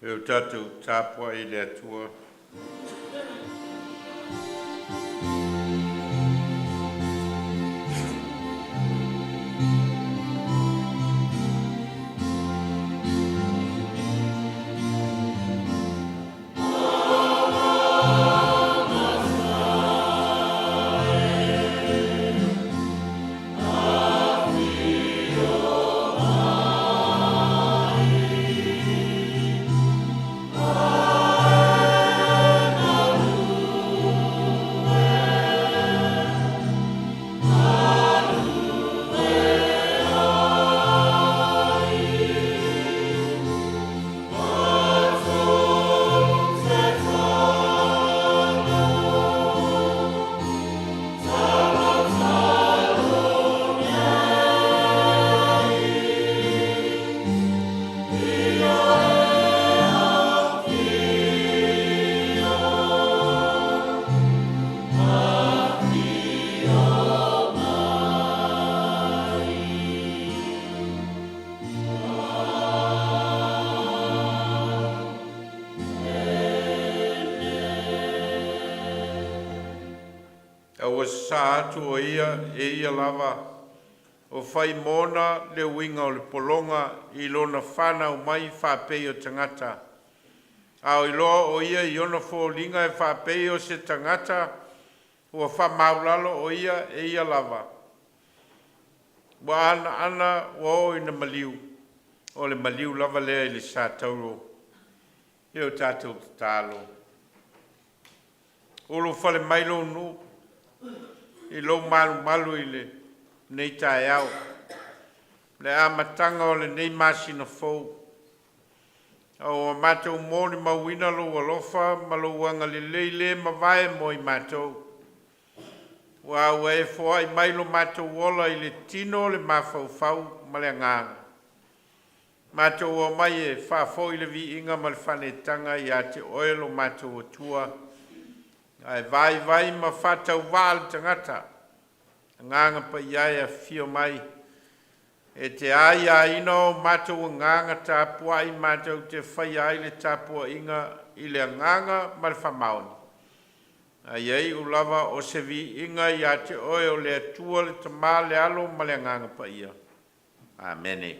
E o tatou tapuai i le Atua. A ua sasaa atu o Ia e ia lava ua fai mo ona le uiga o le pologa i lona fanau mai faapei o tagata, a o iloa o Ia i ona foliga e faapei o se tagata, ua faamaualalo o Ia e ia lava, ua ana ua oo ina maliu, o le maliu lava lea i le sa tauro. E o tatou tatalo, ulufale mai lou nuu i lou malumalu i lenei taeao, le amataga o lenei masina fou, a ua matou molimauina lou alofa ma lou agalelei le mavae mo i matou. Ua e foai mai lo matou ola i le tino le mafaufau ma le agaga. Matou omai e faafoi le viiga ma le faaneetaga ia te Oe lo matou Atua, ae vaivai ma faatauvaa le tagata. Agaga Paia e, afifio mai e te aiaina o matou agaga tapuai matou te faia ai le tapuaiga i le agaga ma le faamaoni, a ia iu lava o se viiga ia te Oe o le Atua, le Tama, le Alo ma le Agaga Paia. Amene.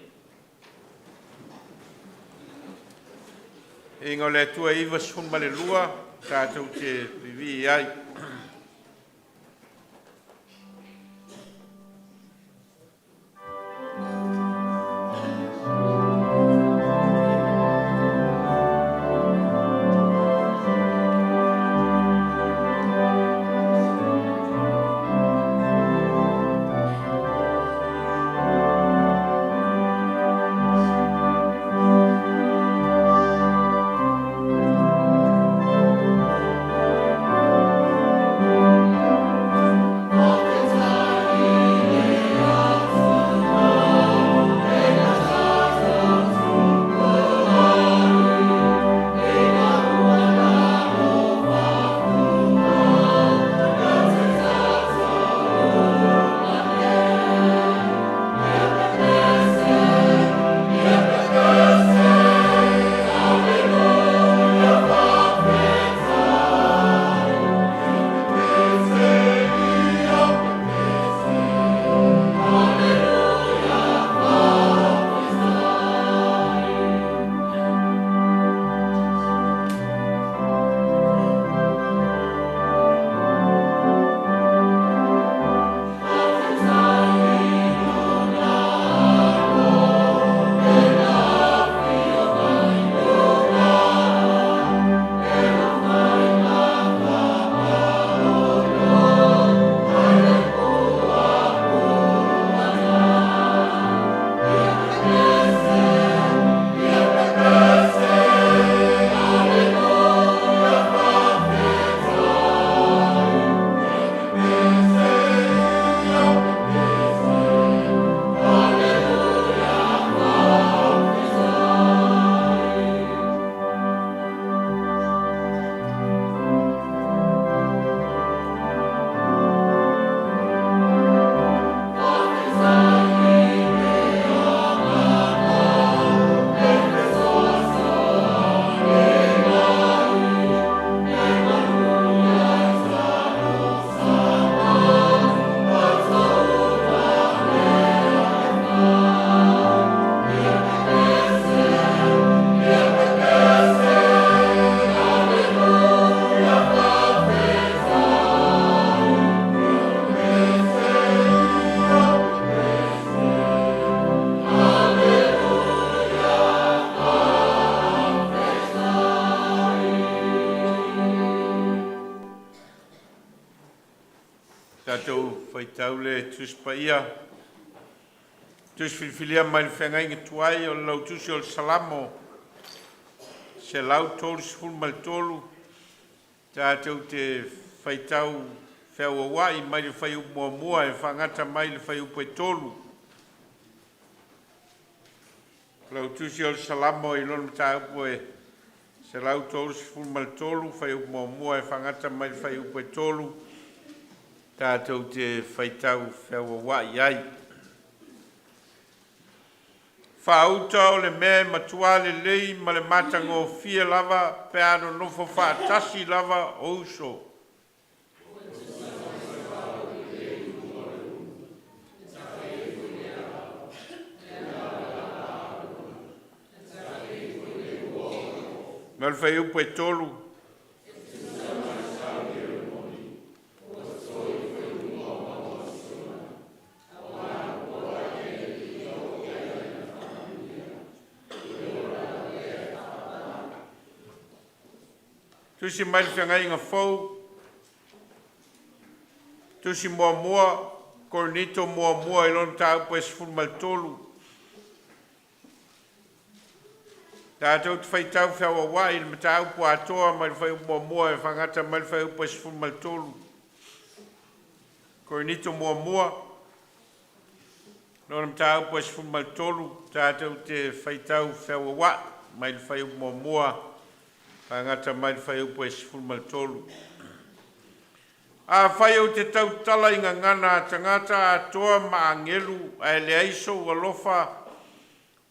Viiga o le Atua e 92 tatou te vivii ai. Faitau le Tusi Paia, Tusi Filifilia mai le Feagaiga Tuai o le Lautusi o le Salamo 133, tatou te faitau feauauai mai le fuaiupu 1 e faagata mai le fuaiupu 3. Lautusi o le Salamo i lona mataupu e 133, fuaiupu 1 e faagata mai le fuaiupu 3, tatou te faitau feauauai ai. Faauta o le mea e matua lelei ma le matagofie lava pe a nonofo faatasi lava o uso. Ma le fuaiupu 3. Tusi mai le Feagaiga Fou, Tusi muamua Korinito muamua i lona mataupu e 13. Tatou te faitau feauauai i le mataupu atoa mai le fuaiupu 1 e faagata mai le fuaiupu e 13. Korinito muamua, lona mataupu e 13, tatou te faitau feauauai mai le fuaiupu 1 faagata mai le fuaiupu e 13. Afai ou te tautala i gagana a tagata atoa ma agelu ae leai sou alofa,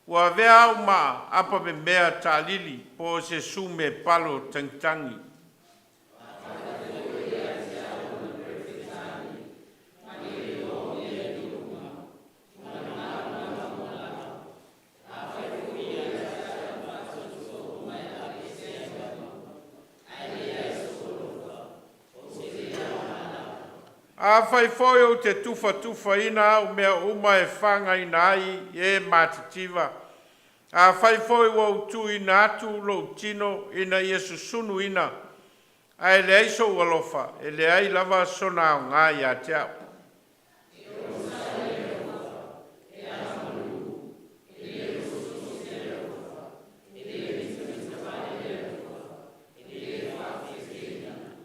ua avea au ma apamemea talili po o se sumepalo tagitagi. Afai foi ou te tufatufaina au mea uma e faagaina ai e matitiva, afai foi ua ou tuuina atu lou tino ina ia susunuina, ae leai sou alofa, e leai lava sona aoga ia te au.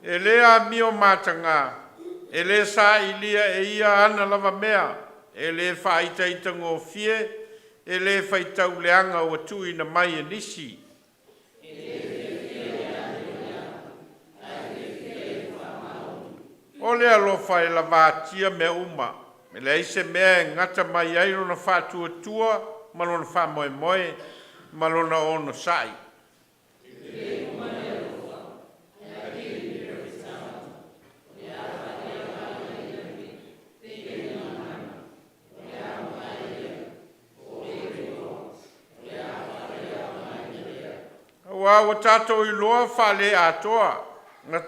E le amio mataga, e le sailia e ia ana lava mea, e le faaitaitagofie, e le faitau leaga ua tuuina mai e nisi. O le alofa e lavatia mea uma, e leai se mea e gata mai ai lona faatuatua ma lona faamoemoe ma lona onosai. Aua ua tatou iloa faale-Atoa ma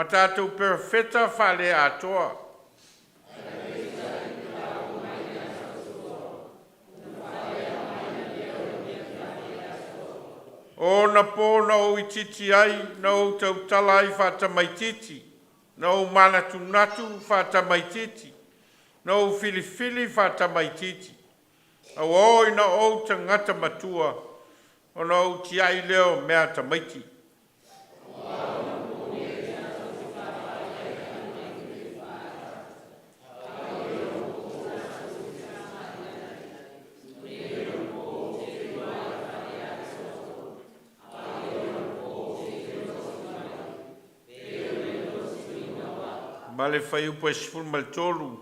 tatou perofeta faale-Atoa. O ona po na ou itiiti ai, na ou tautala ai faatamaitiiti, na ou manatunatu faatamaitiiti, na ou filifili faatamaitiiti. Ae ua oo ina ou tagata matua, ona ou tiai lea o mea tamaiti. Ma le fuaiupu e 13.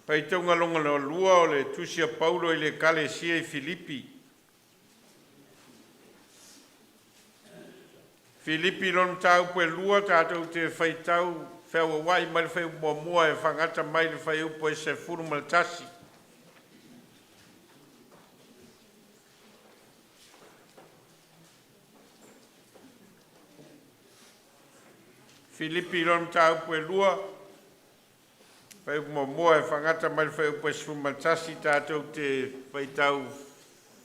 Faitauga lona lua o le Tusi a Paulo i le Ekalesia i Filipi. Filipi lona mataupu e 2 tatou te faitau feauauai mai le fuaiupu 1 e faagata mai le fuaiupu e 11. Filipi lona mataupu e 2, Fuaiupu 1 e faagata mai le fuaiupu 11 tatou te faitau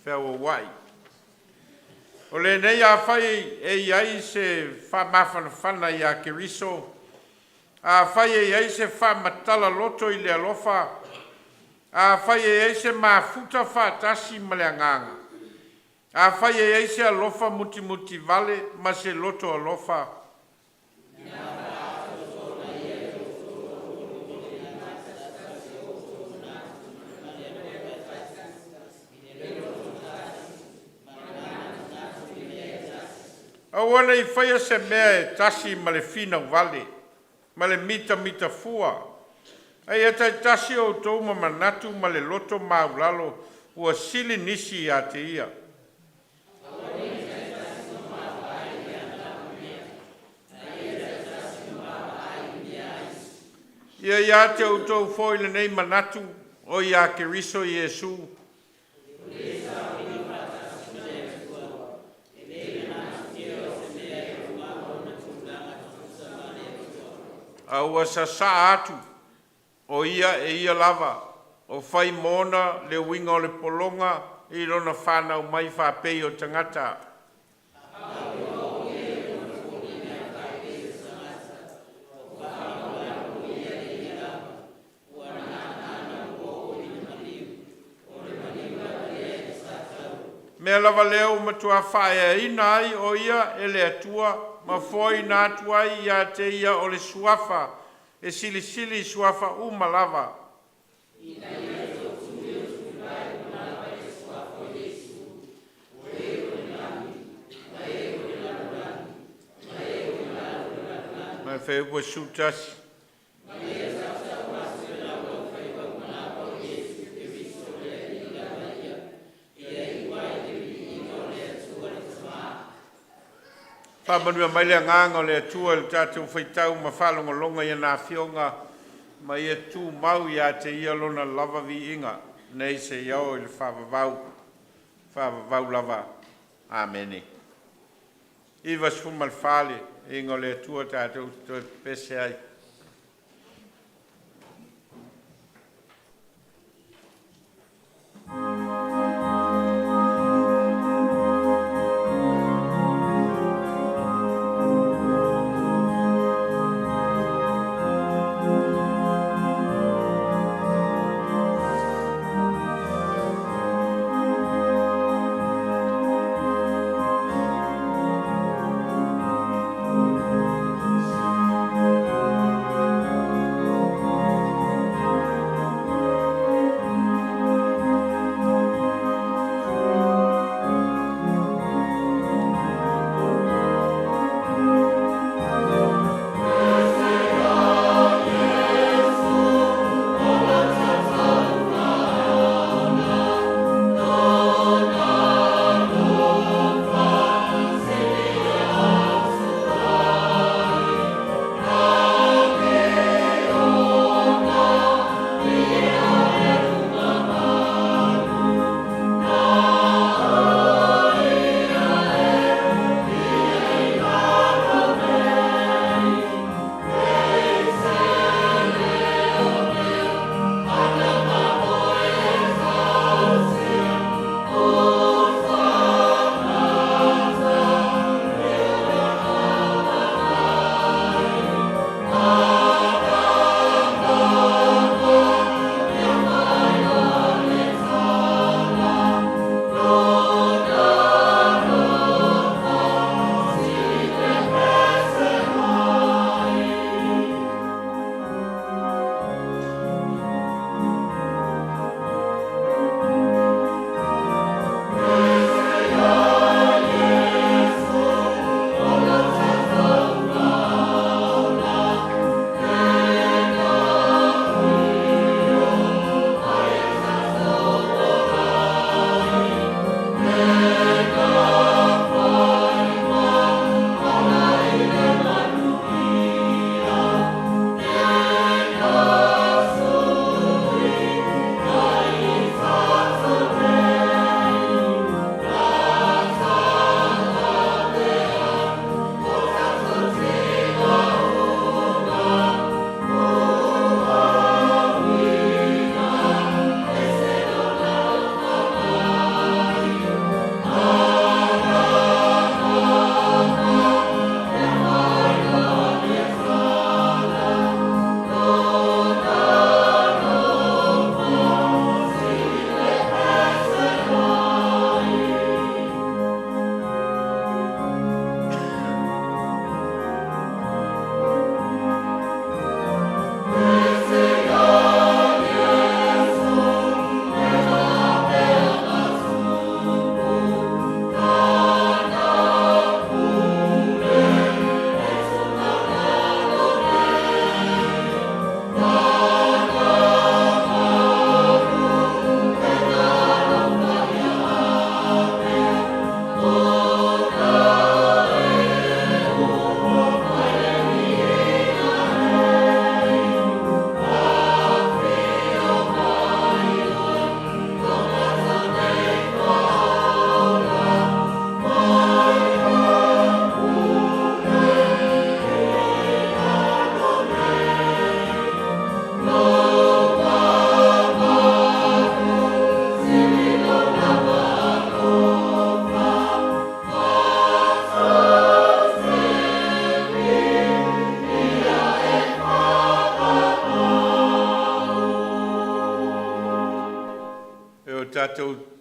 feauauai. O lenei, afai e i ai se faamafanafana ia Keriso, afai e i ai se faamatala-loto i le alofa, afai e i ai se mafuta faatasi ma le Agaga, afai e i ai se alofa mutimutivale ma se loto alofa, aua ne i faia se mea e tasi ma le finau vale ma le mitamitafua, a ia taitasi outou ma manatu ma le loto maualalo ua sili nisi ia te ia. Ia ia te outou foi lenei manatu o ia Keriso Iesu, a ua sasaa atu o Ia e Ia lava, o fai ma ona le uiga o le pologa i lona fanau mai faapei o tagata. Mea lava lea ua matuā faaeaina ai o Ia e le Atua ma foaiina atu ai ia te Ia o le Suafa e silisili i suafa uma lava, ma le Fuaiupu 11. Faamanuia mai le Agaga o le Atua i le tatou faitau ma faalogologo i ana Afioga, ma ia tumau ia te Ia Lona lava viiga nei seia oo i le faavavau, faavavau lava. Amene. 94 le viiga o le Atua tatou te toe pepese ai.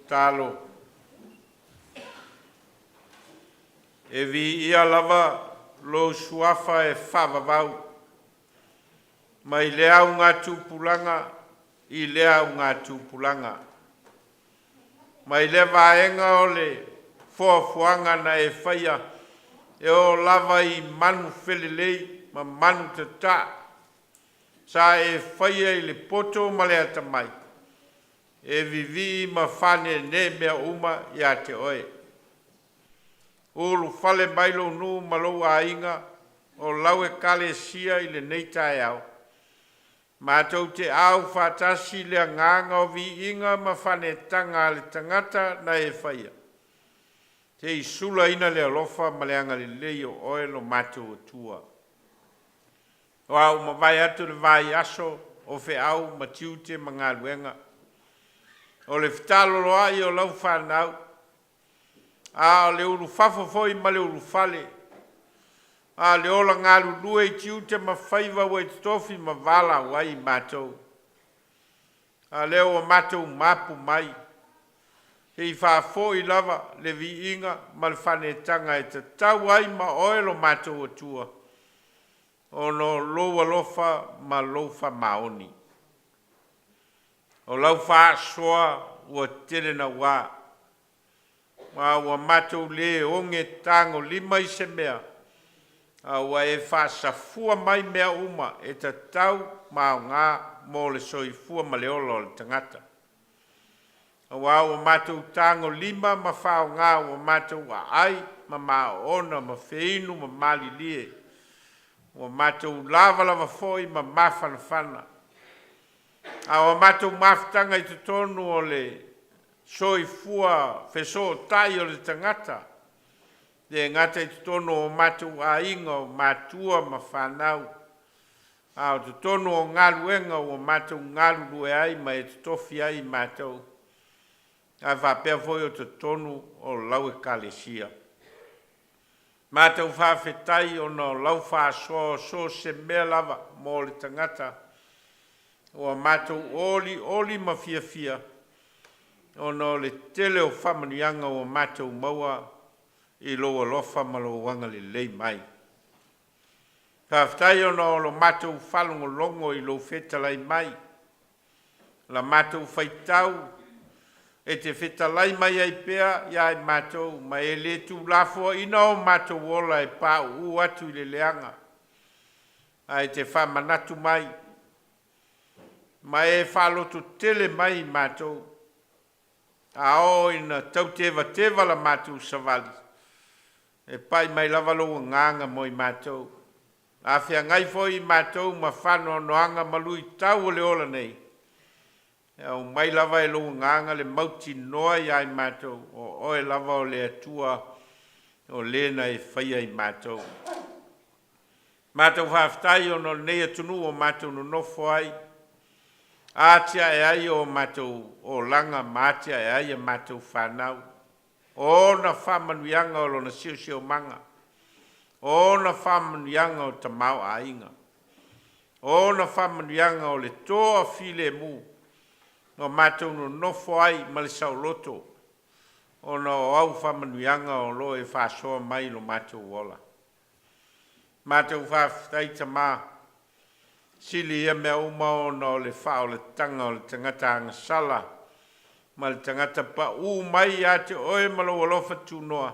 tatalo, e viia lava lou Suafa e faavavau, mai lea augatupulaga i lea augatupulaga, mai lea vaega o le foafoaga na e faia e oo lava i manufelelei ma manutataa sa e faia i le poto ma le atamai, e vivii ma faaneenee mea uma ia te oe. Ulufale mai lou nuu ma lou aiga o lau ekalesia i lenei taeao, matou te aufatasi i le agaga o viiga ma faanetaga a le tagata na e faia, seia sulaina le alofa ma le agalelei o oe lo matou Atua. Ua mavae atu le vaiaso o feau ma tiute ma galuega, o le fetaloloai o lau fanau, a o le ulufafo foi ma le ulufale, a o le ola galulue i tiute ma faiva ua e totofi ma valaau ai i matou. A lea ua matou mapu mai se i faafoi lava le viiga ma le faaneetaga e tatau ai ma oe lo matou Atua, ona o lou alofa ma lou faamaoni. O lau faasoa ua tele naua, ma ua matou le oge tagolima i se mea, a ua e faasafua mai mea uma e tatau ma aoga mo le soifua ma le ola o le tagata. Aua ua matou tagolima ma faaaoga ua matou aai ma maoona ma feinu ma malilie, ua matou lavalava foi ma mafanafana. A o a matou mafutaga i totonu o le soifua fesootai o le tagata, e le gata i totonu o matou aiga, o matua ma fanau, a o totonu o galuega ua matou galulue ai ma e totofi ai i matou, ae faapea foi o totonu o lau Ekalesia. Matou faafetai ona o lau faasoa so o se mea lava mo le tagata ua matou olioli ma fiafia ona o le tele o faamanuiaga ua matou maua i lou alofa ma lou agalelei mai. Faafetai ona o lo matou faalogologo i lou fetalai mai, la matou faitau e te fetalai mai ai pea ia i matou, ma e le tuulafoaina o matou ola e pauu atu i le leaga, ae te faamanatu mai ma e faalototele mai i matou. A oo ina tautevateva la matou savali, e pai mai lava lou agaga mo i matou. A feagai foi matou ma faanoanoaga ma luitau o le ola nei, e aumai lava e lou agaga le mautinoa ia i matou, o oe lava o le Atua o le na e faia i matou. Matou faafetai ona o lenei atunuu ua matou nonofo ai, atiae ai o matou olaga ma atiae ai a matou fanau. O ona faamanuiaga o lona siosiomaga, o ona faamanuiaga o tamaoaiga, o ona faamanuiaga o le toafilemu, ua matou nonofo ai ma le saoloto ona o au faamanuiaga o lo o e faasoa mai i lo matou ola. Matou faafetai Tama, sili ia mea uma ona o le faaolataga o le tagata agasala ma le tagata pau mai ia te oe ma lou alofa tunoa,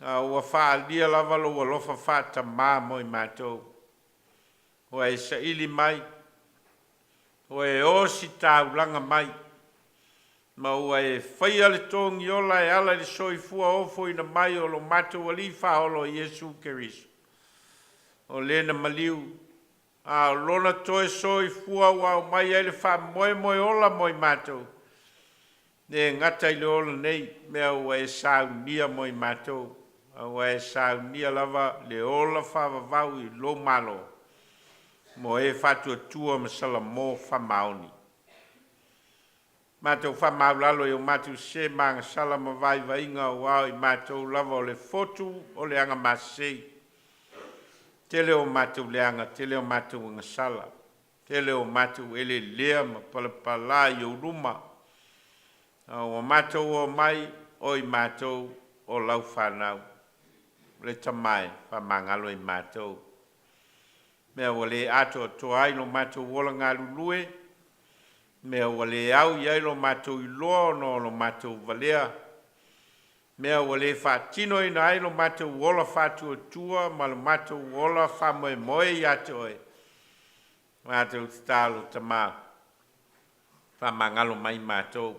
a ua faaalia lava lou alofa faatamā mo i matou. Ua e saili mai, ua e ositaulaga mai, ma ua e faia le togiola e ala i le soifua ofoina mai o lo matou Alii Faaola o Iesu Keriso, o le na maliu a o lona toe soifua ua aumai ai le faamoemoe ola mo i matou, e le gata i le ola nei, mea ua e saunia mo i matou, a ua e saunia lava le ola faavavau i lou malo, mo e faatuatua ma salamo faamaoni. Matou faamaualalo i o matou sese ma agasala ma vaivaiga, aua o i matou lava o le fotu o le agamasei. Tele o matou leaga, tele o matou agasala, tele o matou eleelea ma palapala i ou luma. A ua matou omai o i matou o lau fanau, le Tama e, faamagalo i matou. Mea ua le atoatoa ai lo matou ola galulue, mea ua le au i ai lo matou iloa ona o lo matou valea, mea ua le faatinoina ai lo matou ola faatuatua ma lo matou ola faamoemoe ia te Oe, matou te tatalo Tama, faamagalo mai matou,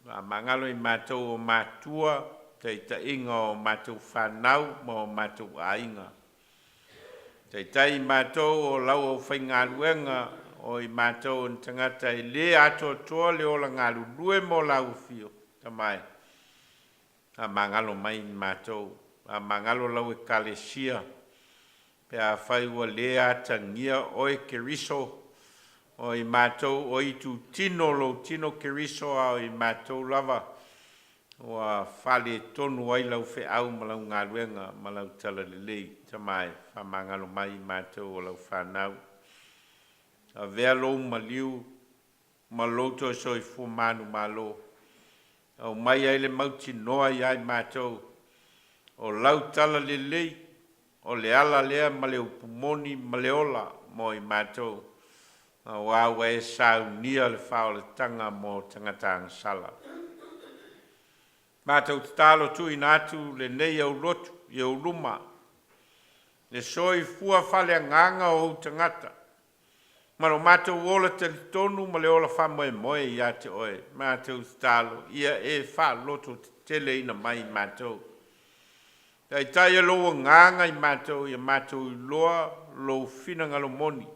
faamagalo i matou o matua, taitaiga o matou fanau ma o matou aiga, taitai i matou o lau aufaigaluega, o i matou o ni tagata e le atoatoa le ola galulue mo lau afio. Tama e, faamagalo mai i matou, faamagalo lau Ekalesia pe afai ua le atagia Oe Keriso o i matou o itutino o lou tino Keriso, a o i matou lava ua faaletonu ai lau feau ma lau galuega ma lau talalelei. Tama e, faamagalo mai i matou o lau fanau. Avea lou maliu ma lou toe soifua manumalo, aumai ai le mautinoa ia i matou o lau talalelei o le ala lea ma le upu moni ma le ola mo i matou, aua ua e saunia le faaolataga mo tagata agasala. Matou tatalo tuuina atu lenei aulotu i ou luma, le soifua faaleagaga o ou tagata ma lo matou ola talitonu ma le ola faamoemoe ia te Oe. Matou tatalo ia e faalototeteleina mai i matou. Taitai lou agaga i matou ia matou iloa lou finagalo moni,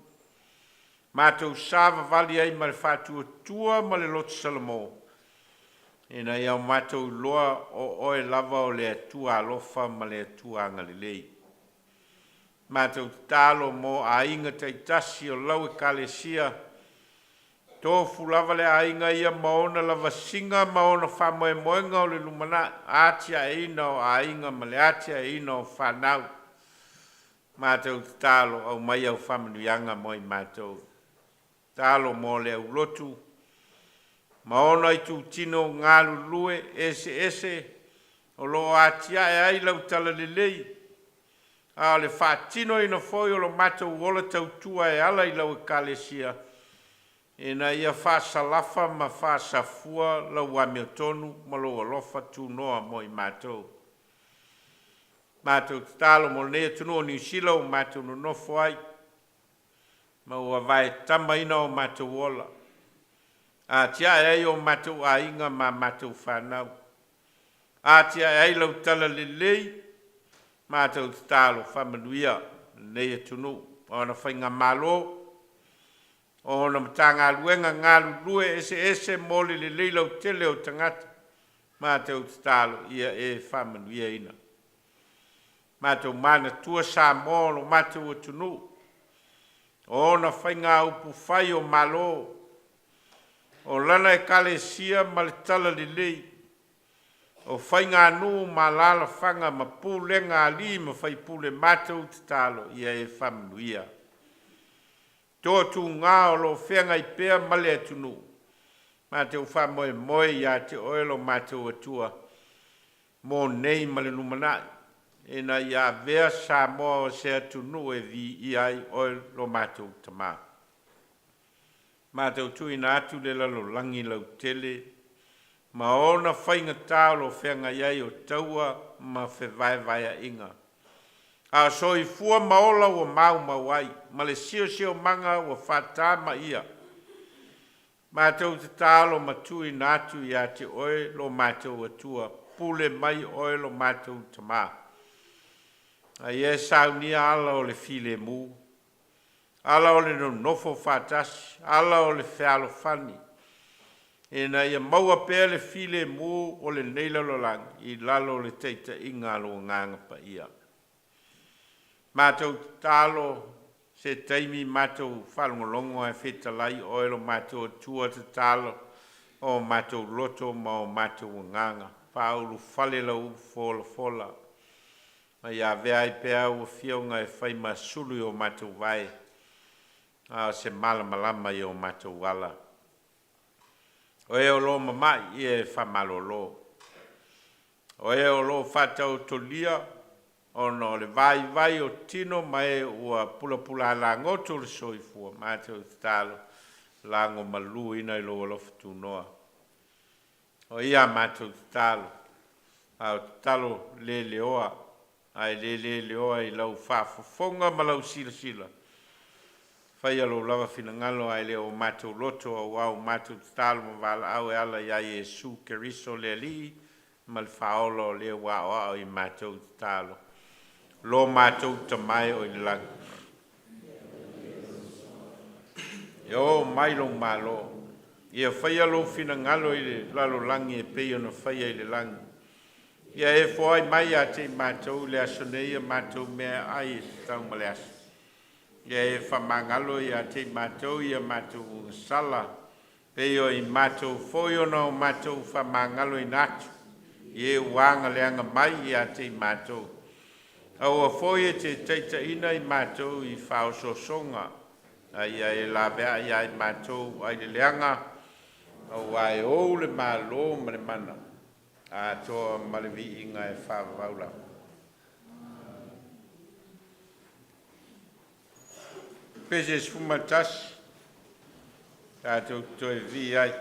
matou savavali ai ma le faatuatua ma le loto salamo, ina ia matou iloa o Oe lava o le Atua alofa ma le Atua agalelei. Matou tatalo mo aiga taitasi o lau Ekalesia, tofu lava le aiga ia ma ona lavasiga ma ona faamoemoega o le lumanai, atiaeina o aiga ma le atiaeina o fanau. Matou tatalo, aumai au faamanuiaga mo i matou. Tatalo mo le aulotu ma ona itutino galulue eseese o lo o atiae ai lau talalelei, a o le faatinoina foi o lo matou ola tautua e ala i lau Ekalesia, ina ia faasalafa ma faasafua lau amiotonu ma lou alofa tunoa mo i matou. Matou tatalo mo lenei atunuu o Niu Sila ua matou nonofo ai ma ua vaetamaina o matou ola, atiae ai o matou aiga ma matou fanau, atiae ai lau talalelei. Matou tatalo, faamanuia lenei atunuu ma ona faigamalo, o ona Matagaluega galulue eseese mo le lelei lautele o tagata. Matou tatalo ia e faamanuiaina. Matou manatua Samoa o lo matou atunuu, o ona faiga upufai o Malo, o lana ekalesia ma le talalelei, o faiganuu ma alalafaga ma pulega a alii ma faipule. Matou tatalo ia e faamanuia. Toatuga o lo o feagai pea ma le atunuu, matou faamoemoe ia te Oe lo matou Atua mo nei ma le lumanai, ina ia avea Samoa o se atunuu e viia ai Oe lo matou Tama. Matou tuuina atu le lalolagi lautele ma ona faigata o lo o feagai ai o taua ma fevaevaea'iga, a o soifua ma ola ua maumau ai, ma le siosiomaga ua faatamaia. Matou tatalo ma tuuina atu ia te Oe lo matou Atua, pule mai Oe lo matou Tama, a ia e saunia ala o le filemu, ala o le nonofo faatasi, ala o le fealofani, ina ia maua pea le filemu o lenei lalolagi i lalo o le taitaiga a lou Agaga Paia. Matou tatalo se taimi matou faalogologo ae fetalai Oe lo matou Atua, tatalo o matou loto ma o matou agaga, faaulufale lau Upu folafola ma ia avea ai pea lau Afioga e fai ma sulu i o matou vae, a o se malamalama i o matou ala. O e o lo o mamai, ia e faamalolo. O e o lo o faataotolia ona o le vaivai o tino ma e ua pulapula lagoto le soifua, matou tatalo lagomaluina i lou alofa tunoa. O ia a matou tatalo, a o tatalo le leoa ae le leoa i lau faafofoga ma lau silasila, faia lou lava finagalo ae le o matou loto aua ua matou tatalo ma valaau e ala ia Iesu Keriso le Alii ma le Faaola o le ua aoao i a matou tatalo. Lo matou Tama e oi le lagi, ia oo mai lou malo, ia faia lou finagalo i le lalolagi e pei ona faia i le lagi. Ia e foai mai ia te i matou i le aso nei a matou meaai e tatau mo le aso. Ia e faamagalo ia te i matou i a matou ogasala, e pei o i matou foi ona o matou faamagaloina atu i e ua agaleaga mai ia te i matou. Aua foi e te taitaiina i matou i faaosoosoga, a ia e laveai ia i matou ai le leaga, auā e ou le malo ma le mana, atoa ma le viiga e faavavau lava. Pese 11, tatou te toe vivii ai.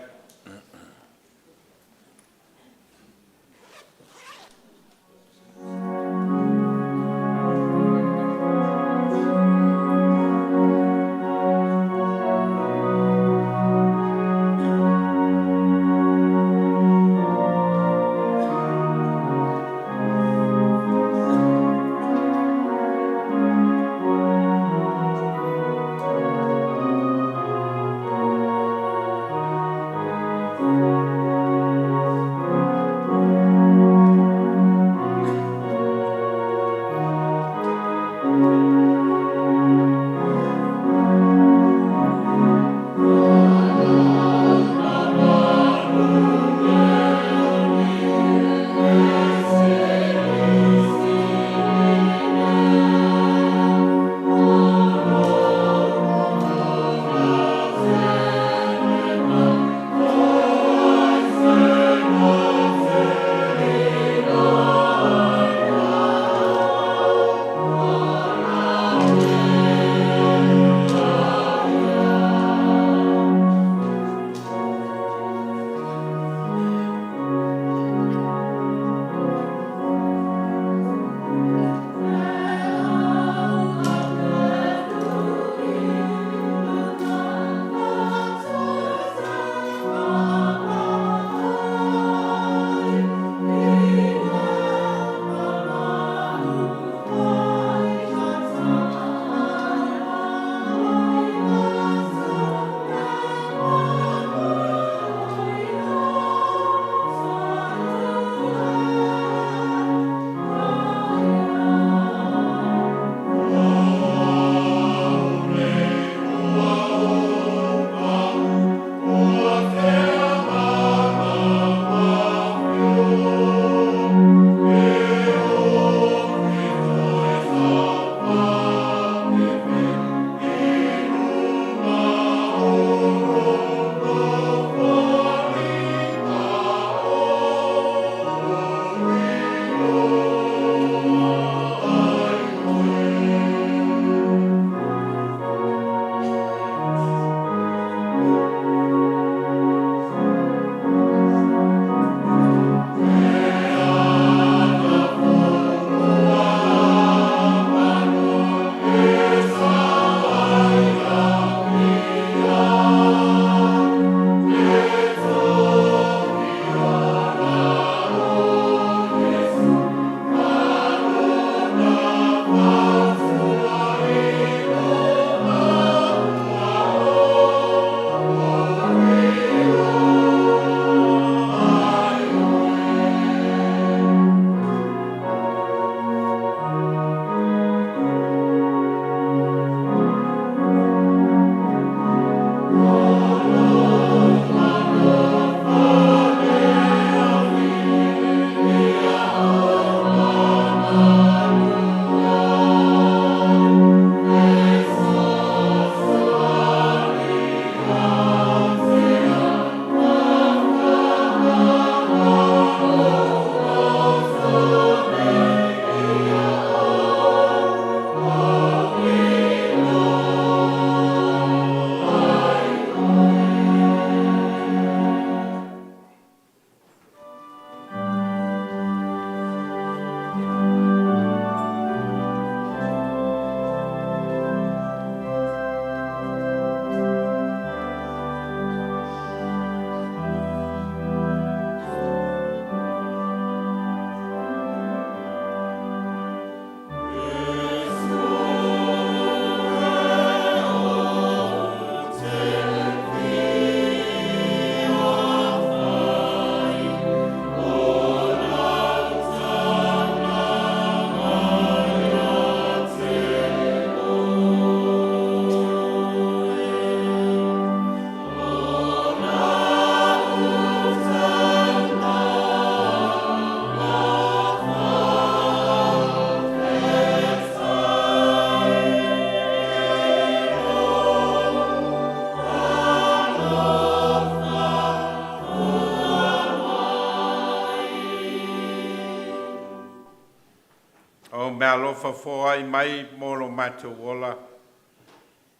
O meaalofa foai mai mo lo matou ola,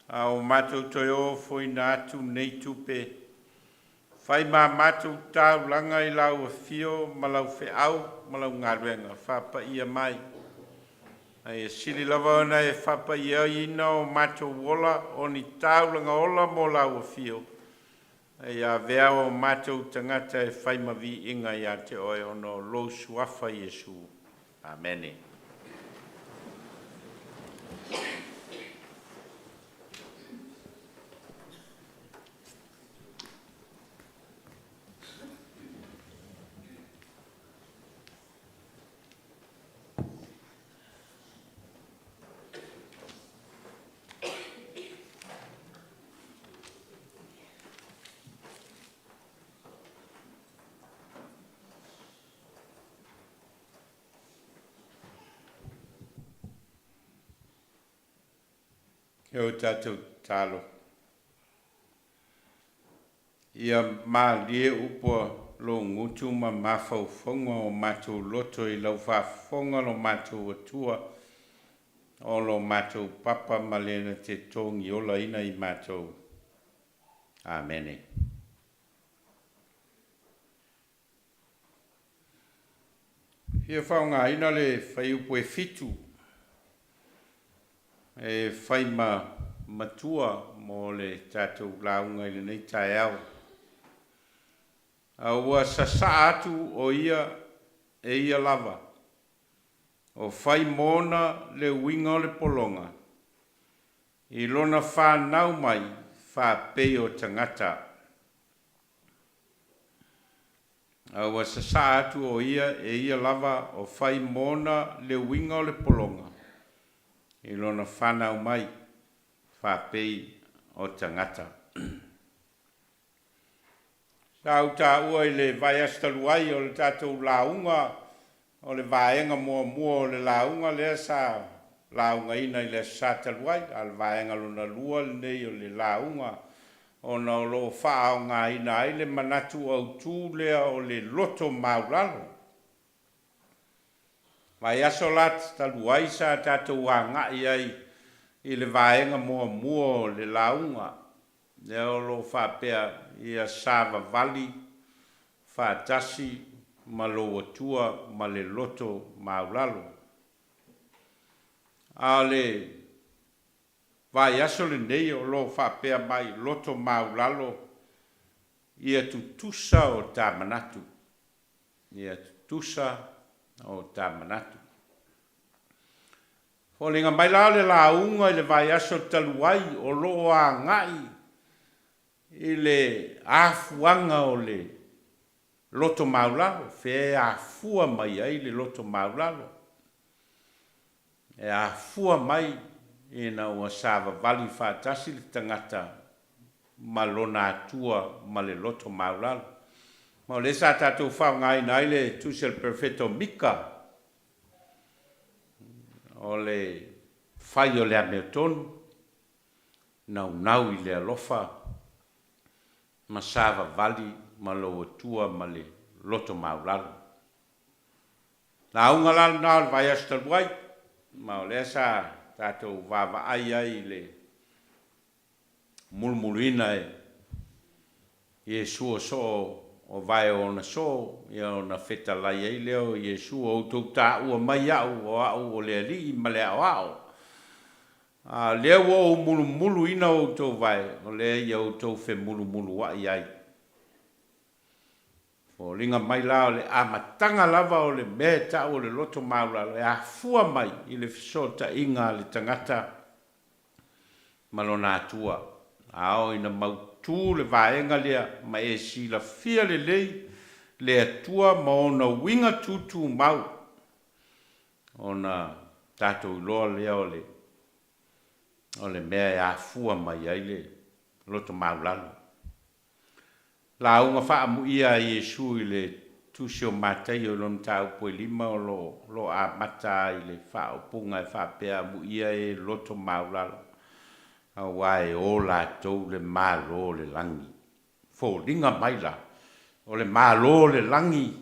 a ua matou toe ofoina atu nei tupe, fai ma matou taulaga i lau afio ma lau feau ma lau galuega faapaia mai. A ia sili lava ona e faapaiaina o matou ola o ni taulaga ola mo lau afio, a ia avea o matou tagata e fai ma viiga ia te oe ona o lou Suafa Iesu. Amene. E o tatou tatalo. Ia malie upu a lou gutu ma mafaufauga o matou loto i lau faafofoga lo matou Atua, o lo matou Papa ma le na te togiolaina i matou. Amene. Fia faaaogaina le fuaiupu e 7 e fai ma matua mo le tatou lauga i lenei taeao. A ua sasaa atu o ia e ia lava, o fai mona le uiga o le pologa, i lona fanau mai faapei o tagata. A ua sasaa atu o ia e ia lava o fai mona le uiga o le pologa, i lona fanau mai faapei o tagata. Sa ou taua i le vaiaso talu ai o le tatou lauga o le vaega muamua o le lauga lea sa laugaina i le Aso Sa talu ai, a o le vaega lona lua lenei o le lauga ona o lo o faaaogaina ai le manatu autu lea o le loto maualalo. Vaiaso la talu ai sa tatou agai ai i le vaega muamua o le lauga lea o lo o faapea ia savavali faatasi ma lou Atua ma le loto maualalo. A o le vaiaso lenei o lo o faapea mai loto maualalo ia tutusa o ta manatu. Ia tutusa o ta manatu. Foliga mai la o le lauga i le vaiaso talu ai o lo o agai i le afuaga o le loto maualalo, fea e afua mai ai le loto maualalo. E afua mai ina ua savavali faatasi le tagata ma lona Atua ma le loto maualalo. Ma o lea sa tatou faaaogaina ai le tusi a le Perofeta o Mika, o le fai o le amiotonu, naunau i le alofa ma savavali ma lou Atua ma le loto maualalo. Lauga la lena o le vaiaso talu ai, ma o lea sa tatou vaavaai ai i le mulumuluina e Iesu o soo o vae o ona soo, ia ona fetalai ai lea o Iesu, o outou taua mai au o au o le Alii ma le Aoao. A o lea ua ou mulumuluina outou vae, o lea ia outou femulumuluai ai. Foliga mai la o le amataga lava o le mea e tau o le loto maualalo e afua mai i le fesootaiga a le tagata ma lona Atua. A oo ina mautu le vaega lea ma e silafia lelei le Atua ma ona uiga tutumau, ona tatou iloa lea o le o le mea e afua mai ai le loto maualalo. Lauga faaamuia a Iesu i le Tusi o Mataio i lona mataupu e 5 o lo o amata ai i le faaupuga e faapea, amuia e loto maualalo, aua e o latou le Malo o le lagi. Foliga mai la, o le Malo o le lagi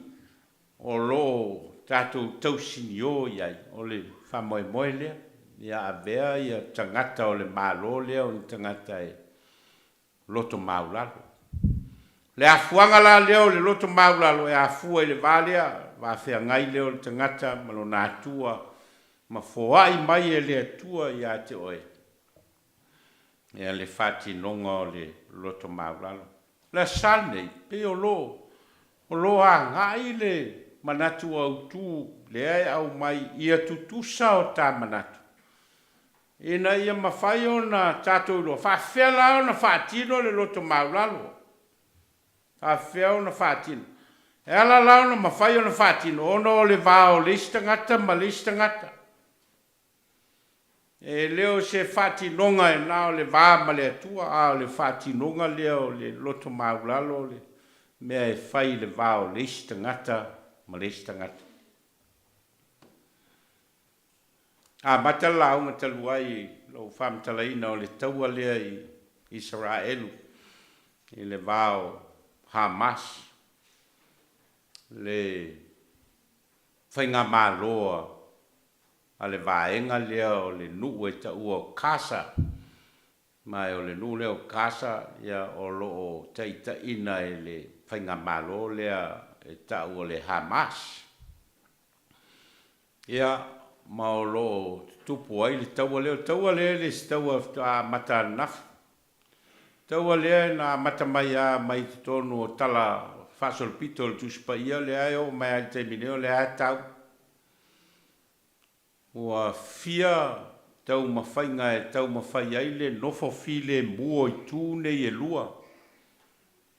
o lo o tatou tausinio i ai, o le faamoemoe lea, ia avea ia tagata o le Malo lea o ni tagata e loto maulalo. O le afuaga la lea o le loto maulalo e afua i le va lea, va feagai lea o le tagata ma lona Atua ma foai mai e le Atua ia te oe ia le faatinoga o le loto maulalo. O le Aso Sa lenei, pei o lo o lo o agai le manatu autu lea e aumai ia tutusa o ta manatu, ina ia mafai ona tatou iloa, faafefea la ona faatino le loto maulalo? Faafefea ona faatino? E ala la ona mafai ona faatino ona o le va o le isi tagata ma le isi tagata. E le o se faatinoga e na o le va ma le Atua, a o le faatinoga lea o le loto maulalo o le mea e fai i le va o le isi tagata ma le isi tagata. Amata le lauga talu ai i lou faamatalaina o le taua lea i Isaraelu i le va o Hamas, le faigamalo a le vaega lea o le nuu e taua o Gaza, ma o le nuu lea o Gaza o lo o taitaiina e le faigamalo lea e tau o le Hamas. Ia, ma o lo o tutupu ai le taua lea. O le taua lea e le se taua faatoa amata ananafi. O le taua lea na amata mai lava mai totonu o Tala Faasolopito o le Tusi Paia, lea e oo mai lava i le taimi nei o lea lava e tau. Ua fia taumafaiga e taumafai ai le nofo filemu o itu nei e lua,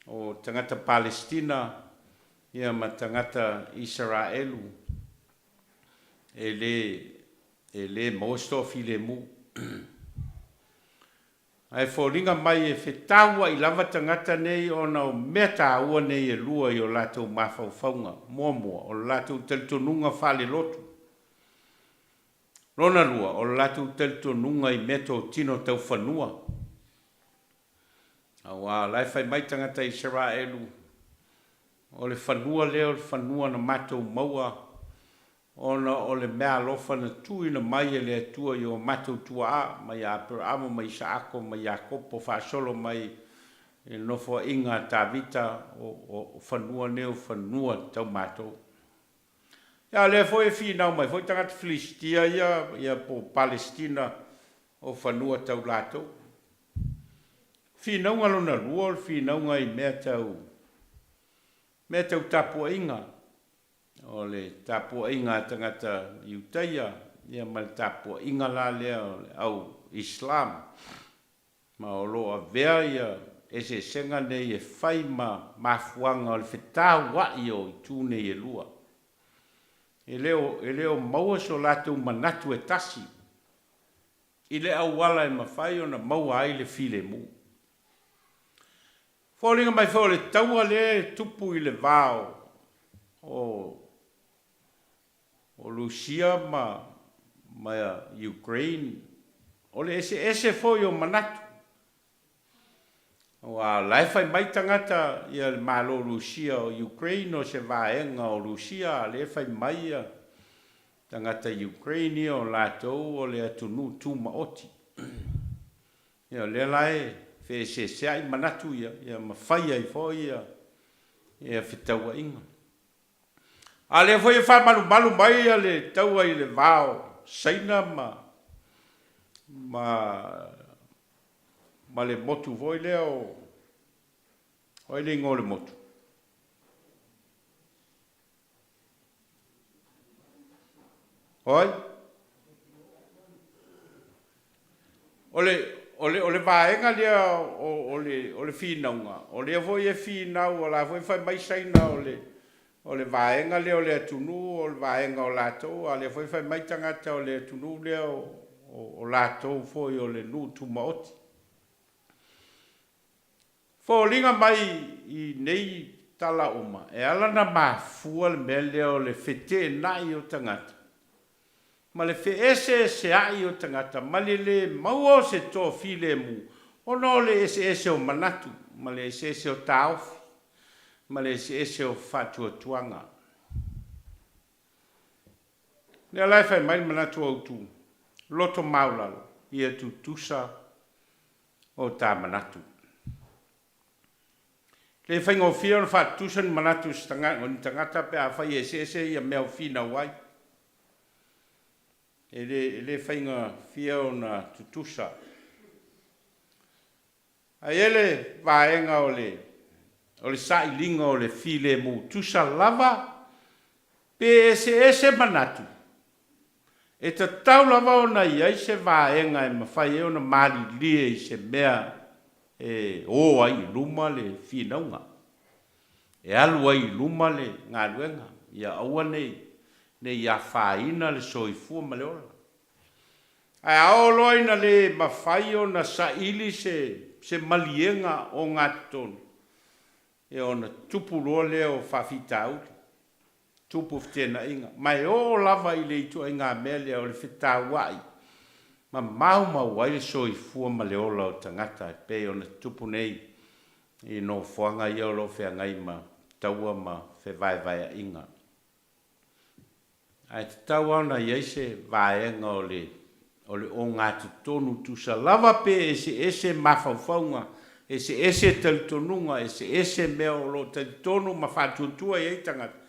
o tagata Palesitina ia ma tagata Isaraelu, e le e le maua se toafilemu. Ae foliga mai e fetauai lava tagata nei ona o mea taua nei e lua i o latou mafaufauga. Muamua, o le latou talitonuga faalelotu. Lona lua, o le latou talitonuga i meatotino tau fanua. Aua o la e fai mai tagata Isaraelu, o le fanua lea o le fanua na matou maua ona o le meaalofa na tuuina mai e le Atua i o matou tuaa, mai ia Aperaamo ma Isaako ma Iakopo faasolo mai i le nofoaiga a Tavita, o fanua nei o fanua tau matou. A o lea foi e finau mai foi tagata Filistia ia, ia po o Palesitina o fanua tau latou. Finauga lona lua o le finauga i mea tau, mea tau tapuaiga, o le tapuaiga a tagata Iutaia ia ma le tapuaiga la lea o le au Islam. Ma o lo o avea ia eseesega nei e fai ma mafuaaga o le fetauai o itu nei e lua. E le o, e le o maua so latou manatu e tasi i le auala e mafai ona maua ai le filemu. Foliga mai foi o le taua lea e tupu i le va o, o, o Lusia ma, ma Ukraine, o le eseese foi o manatu. Aua o la e fai mai tagata ia le Malo o Lusia o Ukraine o se vaega o Lusia, a o lea e fai mai ia tagata Ukraine ia o latou o le atunuu tumaoti. Ia o lea la e feeseeseai manatu ia, ia ma fai ai foi ia, ia fetauaiga. A o lea foi e faamalumalu mai le taua i le va o Saina ma ma ma le motu foi lea o o ai le igoa o le motu? O ai? O le, o le, o le vaega lea o, o, le, o le finauga, o lea foi e finau, o la foi e fai mai Saina o le, o le vaega lea o le atunuu, o le vaega o latou, a o lea foi e fai mai tagata o le atunuu lea o, o, o latou foi o le nuu tumaoti. Foliga mai i nei tala uma, e ala ona mafua le mea lea o le feteenai o tagata, ma le feeseeseai o tagata, ma le lē maua o se toafilemu, ona o le eseese o manatu, ma le eseese o taofi, ma le eseese o faatuatuaga. Lea la e fai mai le manatu autu, loto maualalo, ia tutusa o ta manatu. E le faigofie ona faatutusa ni manatu o ni tagata pe afai e eseese ia mea o finau ai. E le faigofie ona tutusa. Ae i ai le vaega o le sailiga o le filemu, tusa lava pe eseese manatu, e tatau lava ona i ai se vaega e mafai ai ona malilie i se mea e o ai i luma le finauga, e alu ai i luma le galuega, ia aua ne i afaina le soifua ma le ola. Ae a oo loa ina le mafai ona saili se maliega ogatotonu, ia ona tupu loa lea o faafitauli, tupu feteenaiga, ma e oo lava i le ituaiga mea lea o le fetauai ma maumau ai le soifua ma le ola o tagata e pei ona tutupu nei i nofoaga ia o lo o feagai ma taua ma fevaevaeaiga. Ae tatau lava ona i ai se vaega o le o le ogatotonu tusa lava pe eseese mafaufauga, eseese talitonuga, eseese mea o lo o talitonu ma faatuatua i ai tagata, e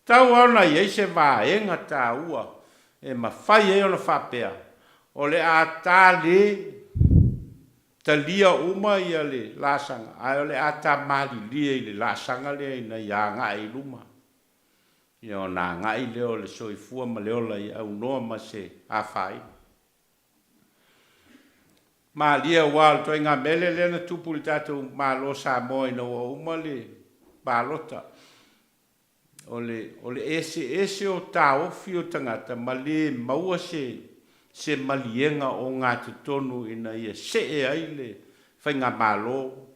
tatau lava ona i ai se vaega taua e mafai ai ona faapea, o le a ta le talia uma ia le laasaga, ae o le a ta malilie i le laasaga lea ina ia agai i luma. Ia ona agai lea o le soifua ma le ola ia aunoa ma se afaina. Malie aua o le ituaiga mele lea na tupu i le tatou Malo o Samoa ina ua uma le palota, o le o le eseese o taofi o tagata ma le maua se se maliega ogatotonu ina ia see ai le faigamalo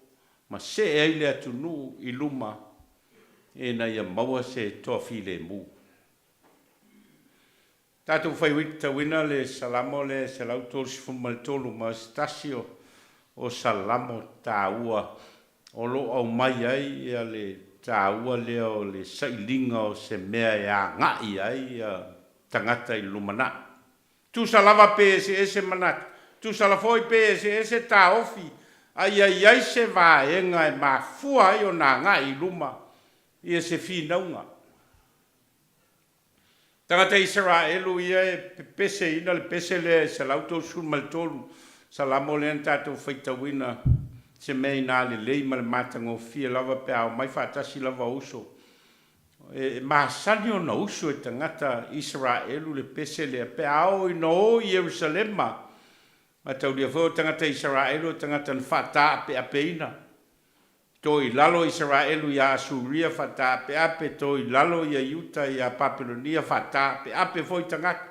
ma see ai le atunuu i luma ina ia maua se toafilemu. Tatou faitauina le Salamo lea e 133 ma o se tasi o Salamo taua o lo o aumai ai le taua lea o le sailiga o se mea e agai ai tagata i le lumanai. Tusa lava pe eseese manatu, tusa la foi pe eseese taofi, a ia i ai se vaega e mafua ai ona agai i luma ia se finauga. Tagata Isaraelu ia e pepeseina le pese lea e 133 Salamo lea na tatou faitauina, se mea ina lelei ma le matagofie lava pe a omai faatasi lava uso. E masani ona usu e tagata Isaraelu le pese lea pe a oo ina o i Ierusalema. Mataulia foi o tagata Isaraelu o tagata na faataapeapeina. To i lalo Isaraelu ia Asuria faataapeape, to i lalo ia Iuta ia Papelonia faataapeape foi tagata.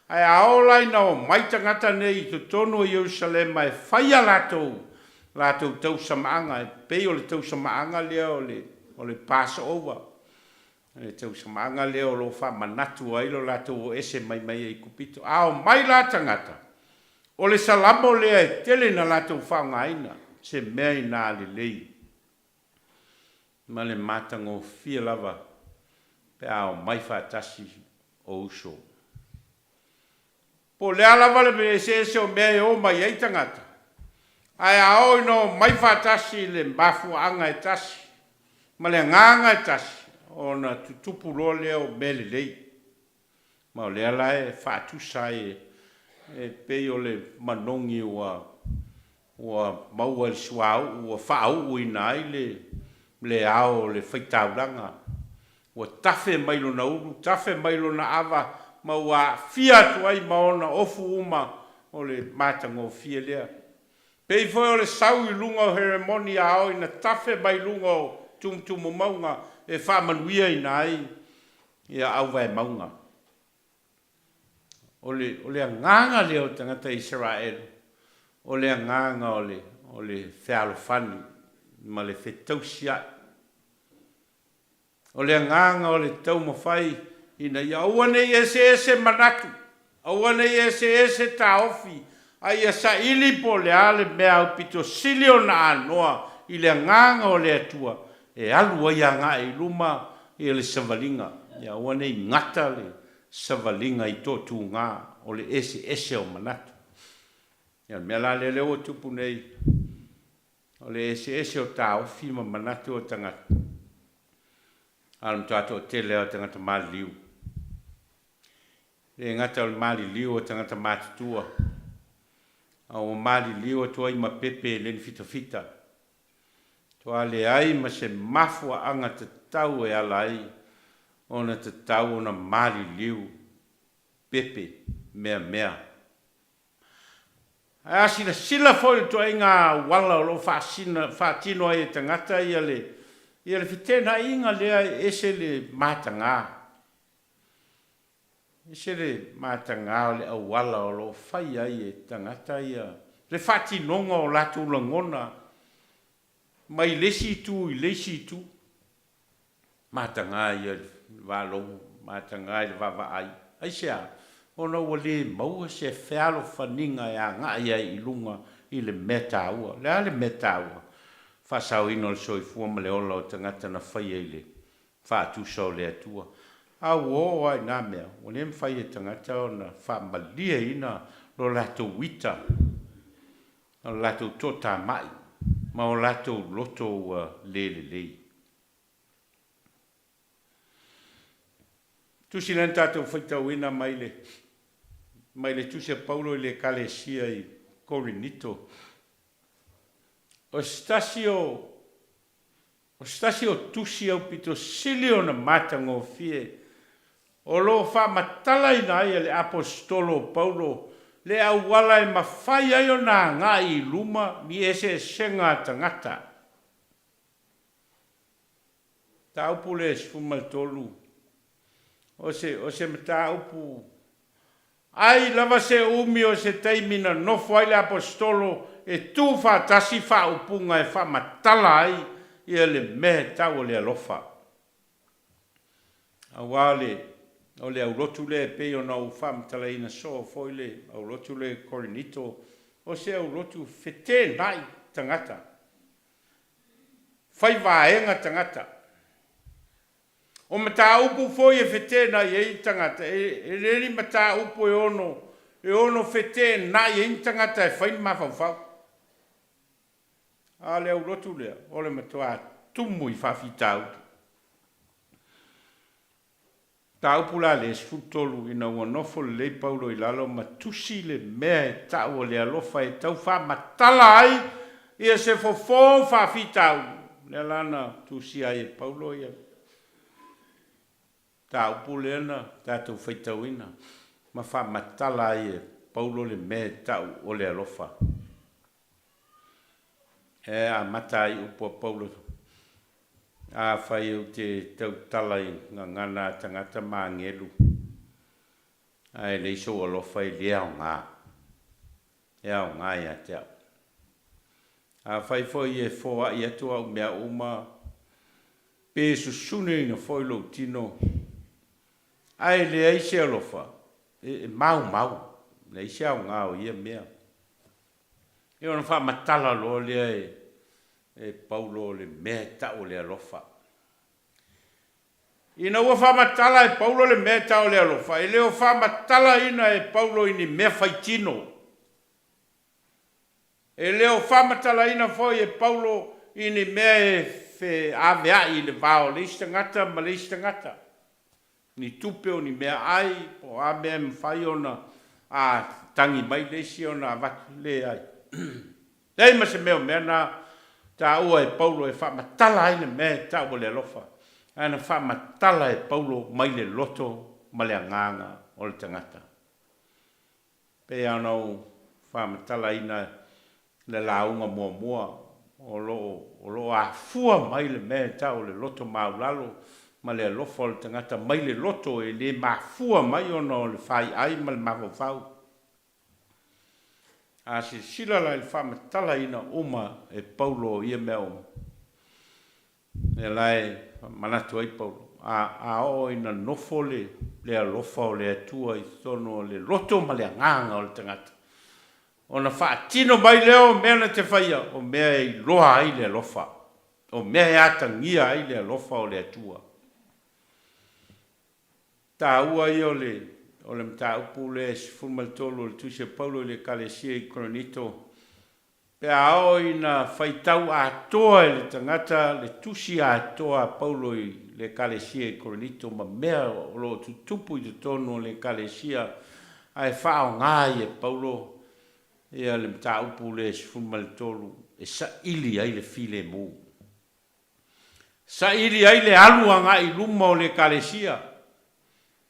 Ae a oo la ina omai tagata nei i totonu o Ierusalema e fai a latou latou tausamaaga, e pei o le tausamaaga lea o le o le Passover, le tausamaaga lea o lo o faamanatu ai lo latou o ese mai mai Aikupito. A omai la tagata, o le Salamo lea e tele ina latou faaaogaina, se mea ina lelei ma le matagofie lava pe a omai faatasi o uso. Po o le a lava le eseese o mea e o mai ai tagata, ae a oo ina omai faatasi i le mafuaaga e tasi ma le agaga e tasi, ona tutupu loa lea o mea lelei. Ma o lea la e faatusa ai e pei o le manogi ua ua maua i le suauu ua faauuina ai le le ao o le faitaulaga, ua tafe mai lona ulu, tafe mai lona ava ma ua aafia atu ai ma ona ofu uma o le matagofie lea. Pei foi o le sau i luga o Heremoni a oo ina tafe mai luga o tumutumumauga e faamanuiaina ai ia auvaemauga. O le, o le agaga lea o tagata Isaraelu, o le agaga o le, o le fealofani ma le fetausia'i. O le agaga o le taumafai ina ia aua ne i eseese manatu, aua ne i eseese taofi, a ia saili po o le a le mea aupito sili ona anoa i le agaga o le Atua e alu ai agai i luma le savaliga, ia aua ne i gata le. savaliga i toatuga o le eseese o manatu. Ia o le mea la lea lea ua tupu nei, o le eseese o taofi ma manatu o tagata, a o le matua toatele lava o tagata maliliu. E le gata o le maliliu o tagata matutua, a ua maliliu atu ai ma pepe e le ni fitafita. Toa leai ma se mafuaaga tatau e ala ai ona tatau ona maliliu pepe meamea. Ae a silasila foi i le ituaiga auala o lo o faatino ai e tagata ia le feteenaiga lea e ese le mataga. Ese le mataga o le auala o lo o fai ai e tagata ia le faatinoga o latou lagona mai le isi itu i le isi itu. Mataga ia i le faalogo, mataga i le vaavaai. Aisea? Ona ua le maua se fealofaniga e agai ai i luga i le mea taua. O le a le mea taua? Faasaoina o le soifua ma le ola o tagata na faia i le faatusa o le Atua. A ua oo lava i na mea, ua le mafai e tagata ona faamalieina lo latou ita, o le latou toatamai, ma o latou loto ua le lelei. Tusi lea na tatou faitauina mai le mai le Tusi a Paulo i le Ekalesia i Korinito. O se tasi o O se tasi o tusi aupito sili ona matagofie o lo o faamatalaina ai e le Aposetolo o Paulo le auala e mafai ai ona agai i luma ni eseesega a tagata. Mataupu lea e 13, o se, o se mataupu Ai lava se umi o se taimi na nofo ai le Aposetolo e tu faatasi faaupuga e faamatala ai ia le mea e tau o le alofa. Aua o le, o le aulotu lea e pei ona ou faamatalaina soo foi le aulotu lea i Korinito, o se aulotu feteenai tagata, fai vaega tagata. O mataupu foi e feteenai ai tagata, e le ni mataupu e ono e ono feteenai ai ni tagata e fai ni mafaufau. A o le aulotu lea, o le matua tumu i faafitauli. Mataupu la lea e 13 ina ua nofo lelei Paulo i lalo ma tusi le mea e tau o le alofa e tau faamatala ai ia se fofo faafitauli. Lea la na tusia ai e Paulo ia mataupu lea na tatou faitauina ma faamatala ai e Paulo le mea e tau o le alofa. E amata ai upu a Paulo, Afai ou te tautala i gagana a tagata ma agelu, ae leai sou alofa e le aoga, e aoga ia te au. Afai foi e foai atu au mea uma, pe susuneina foi lou tino, ae leai se alofa, e maumau, leai se aoga o ia mea. Ia ona faamatala loa lea e Paulo o le mea e tau o le alofa. Ina ua faamatala e Paulo le mea e tau o le alofa, e le o faamatalaina e Paulo i ni mea faitino. E le o faamatalaina foi e Paulo i ni mea e feaveai i le va o le isi tagata ma le isi tagata. ni tupe o ni meaai po o a mea e mafai ona a tagi mai le isi ona avatu, leai. Leai ma se mea o mea na taua e Paulo e faamatala ai le mea e tau o le alofa, ae na faamatala e Paulo mai le loto ma le agaga o le tagata. Pei lava ona ou faamatalaina le lauga muamua, o lo o o lo o afua mai le mea e tau o le loto maulalo ma le alofa o le tagata mai le loto e le mafua mai ona o le faiai ma le mafaufau. A silasila la i le faamatalaina uma e Paulo o ia mea uma, Lea la e manatu ai Paulo, a, a oo ina nofo le, le alofa o le Atua i totonu o le loto ma le agaga o le tagata, ona faatino mai lea o mea na te faia, o mea e iloa ai le alofa, o mea e atagia ai le alofa o le Atua. Taua ia o le o le mataupu lea e 13 o le Tusi a Paulo i le Ekalesia i Korinito, pe a oo ina faitau atoa e le tagata le tusi atoa a Paulo i le Ekalesia i Korinito ma mea o lo o tutupu i totonu o le Ekalesia ae faaaoga ai e Paulo ia le mataupu lea e 13 e saili ai le filemu. Saili ai le alu agai i luma o le Ekalesia,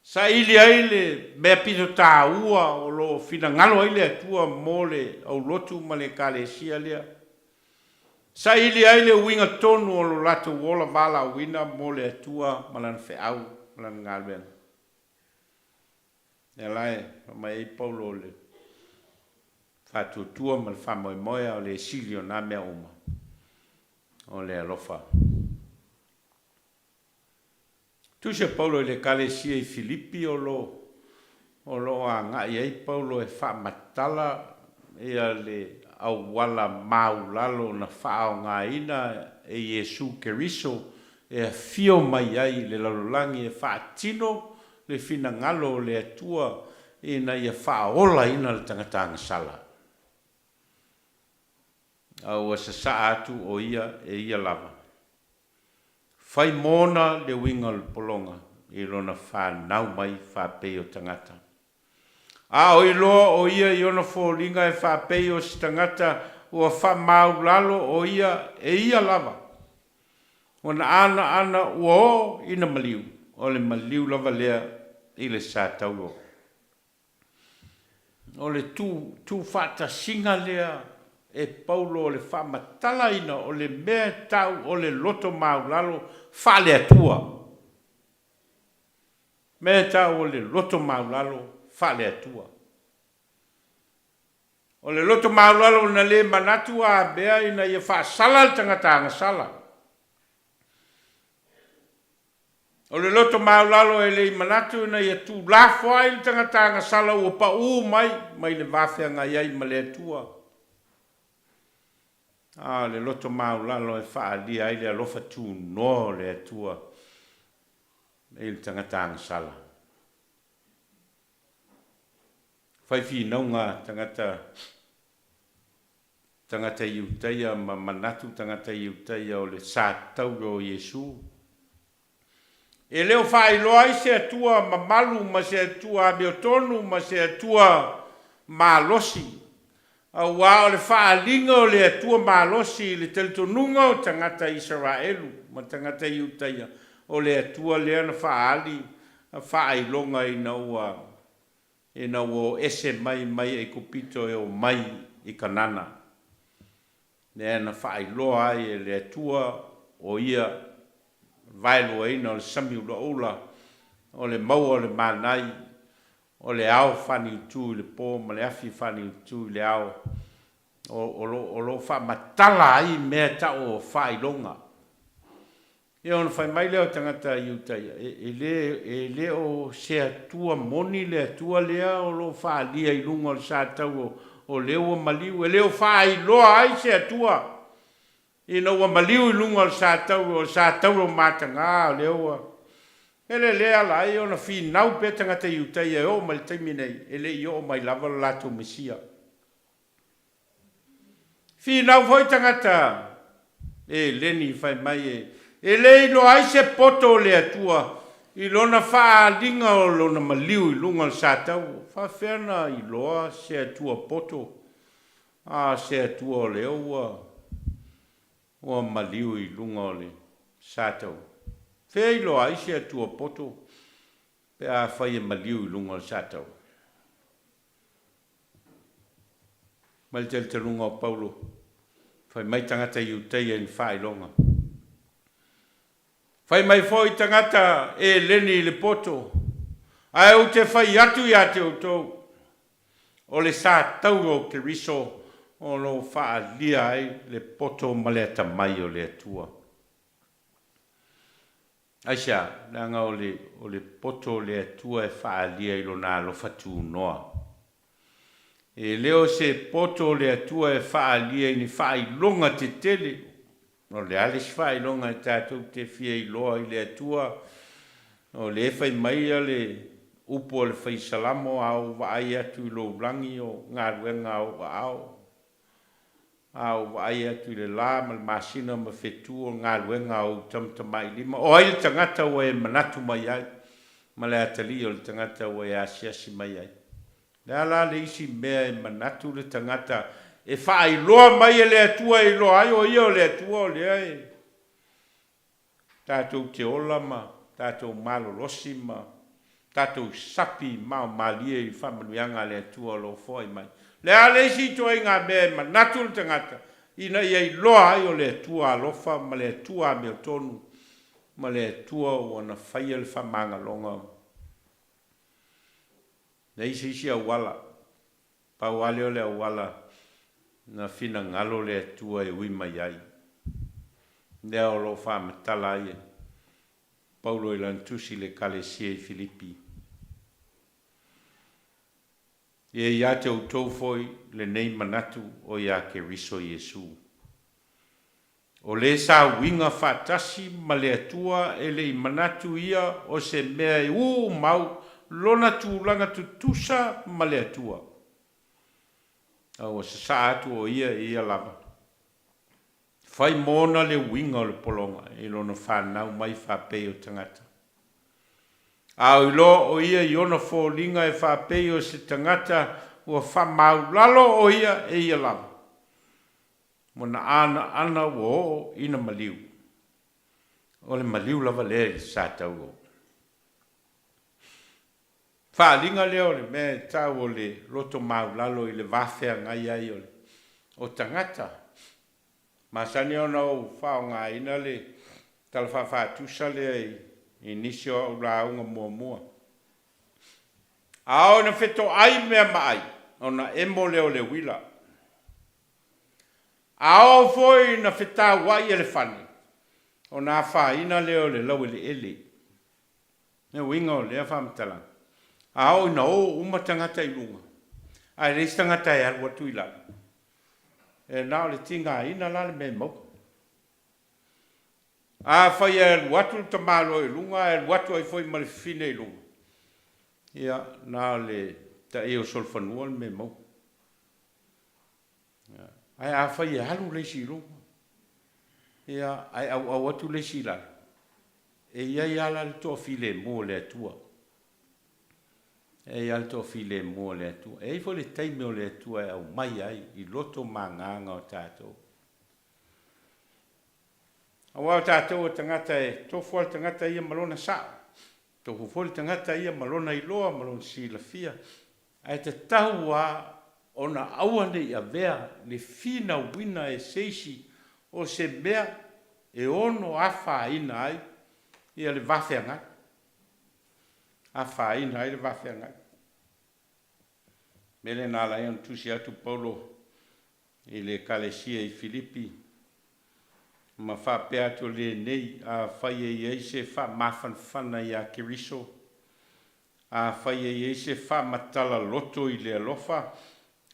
saili ai le mea pito taua o lo o finagalo ai le Atua mo le aulotu ma le Ekalesia lea, saili ai le uiga tonu o lo latou ola valaauina mo le Atua ma Lana feau ma Lana galuega. Lea la e fai mai ai Paulo o le faatuatua ma le faamoemoe a o le sili o na mea uma o le alofa. Tusi a Paulo i le Ekalesia i Filipi o lo o lo o agai ai Paulo e faamatala ia le auala maulalo na faaaogaina e Iesu Keriso e afio mai ai i le lalolagi e faatino le finagalo o le Atua ina ia faaolaina le tagata agasala. A ua sasaa atu o ia e ia lava. Fai mona le uiga o le pologa i lona fanau mai faapei o tagata. A o iloa o ia i ona foliga e faapei o se tagata ua faamaulalo o ia e ia lava. Ona ana ua oo ina maliu, o le maliu lava lea i le sa taulo. O le tuufaatasiga lea e Paulo o le faamatalaina o le mea e tau o le loto maulalo faale-Atua. Mea e tau o le loto maulalo faale-Atua. O le loto maulalo na le manatu a mea ina ia faasala le tagata agasala. O le loto maulalo e le i manatu ina ia tuulafoai le tagata agasala ua pau mai mai le va feagai ai ma le Atua. A o le loto maulalo e faaalia ai le alofa tunoa o le Atua i le tagata agasala. Fai finauga tagata tagata Iutaia ma manatu tagata Iutaia o le sa taula o Iesu. E le o faailoa ai se Atua mamalu ma se Atua amiotonu ma se Atua malosi, auā o le faaaliga o le Atua malosi i le talitonuga o tagata Isaraelu ma tagata Iutaia, o le Atua lea na faaali faailoga ina ua ina ua o ese mai mai Aikupito e o mai i Kanana, lea na faailoa ai e le Atua o Ia vaeluaina o le sami ulaula, o le maua o le manai, o le ao faaniutu i le po ma le afi faaniutu i le ao, o lo o faamatala ai mea tau o faailoga. Ia ona fai mai lea o tagata Iutaia, E, e le, e le o se Atua moni le Atua lea o lo o faaalia i luga o le sa tau o, o lea ua maliu. E le o faailoa ai se Atua ina ua maliu i luga o le sa tau, o le sa tau o mataga o lea ua. Ele lea ala ai ona finau pea tagata Iutaia e oo mai le taimi nei, e le i oo mai lava lo latou Mesia. Finau foi tagata Eleni fai mai e, e le iloa ai se poto o le Atua i lona faaaliga o lona maliu i luga o le sa tau. Faafefea na iloa se Atua poto, a se Atua o lea ua, ua maliu i luga o le sa tau? Fea iloa ai se Atua poto pe afai e maliu i luga o le sa tau? Mai le talitaluga o Paulo, fai mai tagata Iutaia i ni faailoga. Fai mai foi tagata Eleni i le poto, ae ou te fai atu iā te outou, o le sa taua o Keriso o lo o faaalia ai le poto ma le atamai o le Atua. Aisea? Leaga o le, o le poto o le Atua e faaalia i Lona alofa tunoa. E le o se poto o le Atua e faaalia i ni faailoga tetele. O le a le isi faailoga e tatou te fia iloa i le Atua? O lea e fai mai le upu a le Fai Salamo, A ou vaai atu i lou lagi o galuega a ou aao, a ou vaai atu i le la ma le masina ma fetu o galuega a ou tamatamailima, o ai le tagata ua e manatu mai ai, ma le atalii o le tagata ua e asiasi mai ai? O le a la le isi mea e manatu le tagata e faailoa mai e le Atua e iloa ai o ia o le Atua o lea e tatou te ola ma tatou malolosi ma tatou sapi maomalie i faamanuiaga a le Atua o lo o foai mai. O le a le isi ituaiga mea e manatu le tagata ina ia iloa ai o le Atua alofa ma le Atua amiotonu ma le Atua ua na faia le faamagaloga? Leai se isi auala, pau lava lea o le auala na finagalo le Atua e ui mai ai. Lea o lo o faamatala ai e Paulo i lana tusi i le Ekalesia i Filipi. Ia ia te outou foi lenei manatu o ia Keriso Iesu. O le sa uiga faatasi ma le Atua e le i manatu ia o se mea e ūmau lona tulaga tutusa ma le Atua, a ua sasaa atu o ia e ia lava. Fai mona le uiga o le pologa i lona fanau mai faapei o tagata. A o iloa o ia i ona foliga e faapei o se tagata ua faamaulalo o ia e ia lava. Ua na anaana ua oo ina maliu. O le maliu lava lea i le sa tau o. Faaaliga lea o le mea e tau o le loto maulalo i le va feagai ai o le o tagata. Masani ona ou faaaogaina le tala faafaatusa lea i i nisi o au lauga muamua. A oo ina fetoai mea ma ai, ona emo lea o le uila. A oo foi ina fetauai elefane, ona afaina lea o le laueleele. Le uiga o lea faamatalaga, a oo ina o uma tagata i luga, ae leai se tagata e alu atu i lalo, e na o le tigaina la le mea e maua. Afai e alu atu le tamaloa i luga ae alu atu ai foi ma le fafine i luga, ia, na o le taia o solofanua le mea e maua. Ae afai e alu le isi i luga, ia, ae auau atu le isi i lalo, e i ai lava la le toafilemu o le Atua. E i ai lava le toafilemu o le Atua. E i ai foi le taimi o le Atua e aumai ai i loto ma agaga o tatou. Aua o tatou o tagata e tofu lava le tagata ia ma lona sao, tofu foi le tagata ia ma lona iloa ma lona silafia, ae tatau lava ona aua ne i avea le finauina e se isi o se mea e ono afaina ai ia le va feagai, afaina ai le va feagai. O le mea lea na ala ai ona tusi atu Paulo i le Ekalesia i Filipi, ma faapea atu lenei, Afai e i ai se faamafanafana iā Keriso, afai e i ai se faamatala loto i le alofa,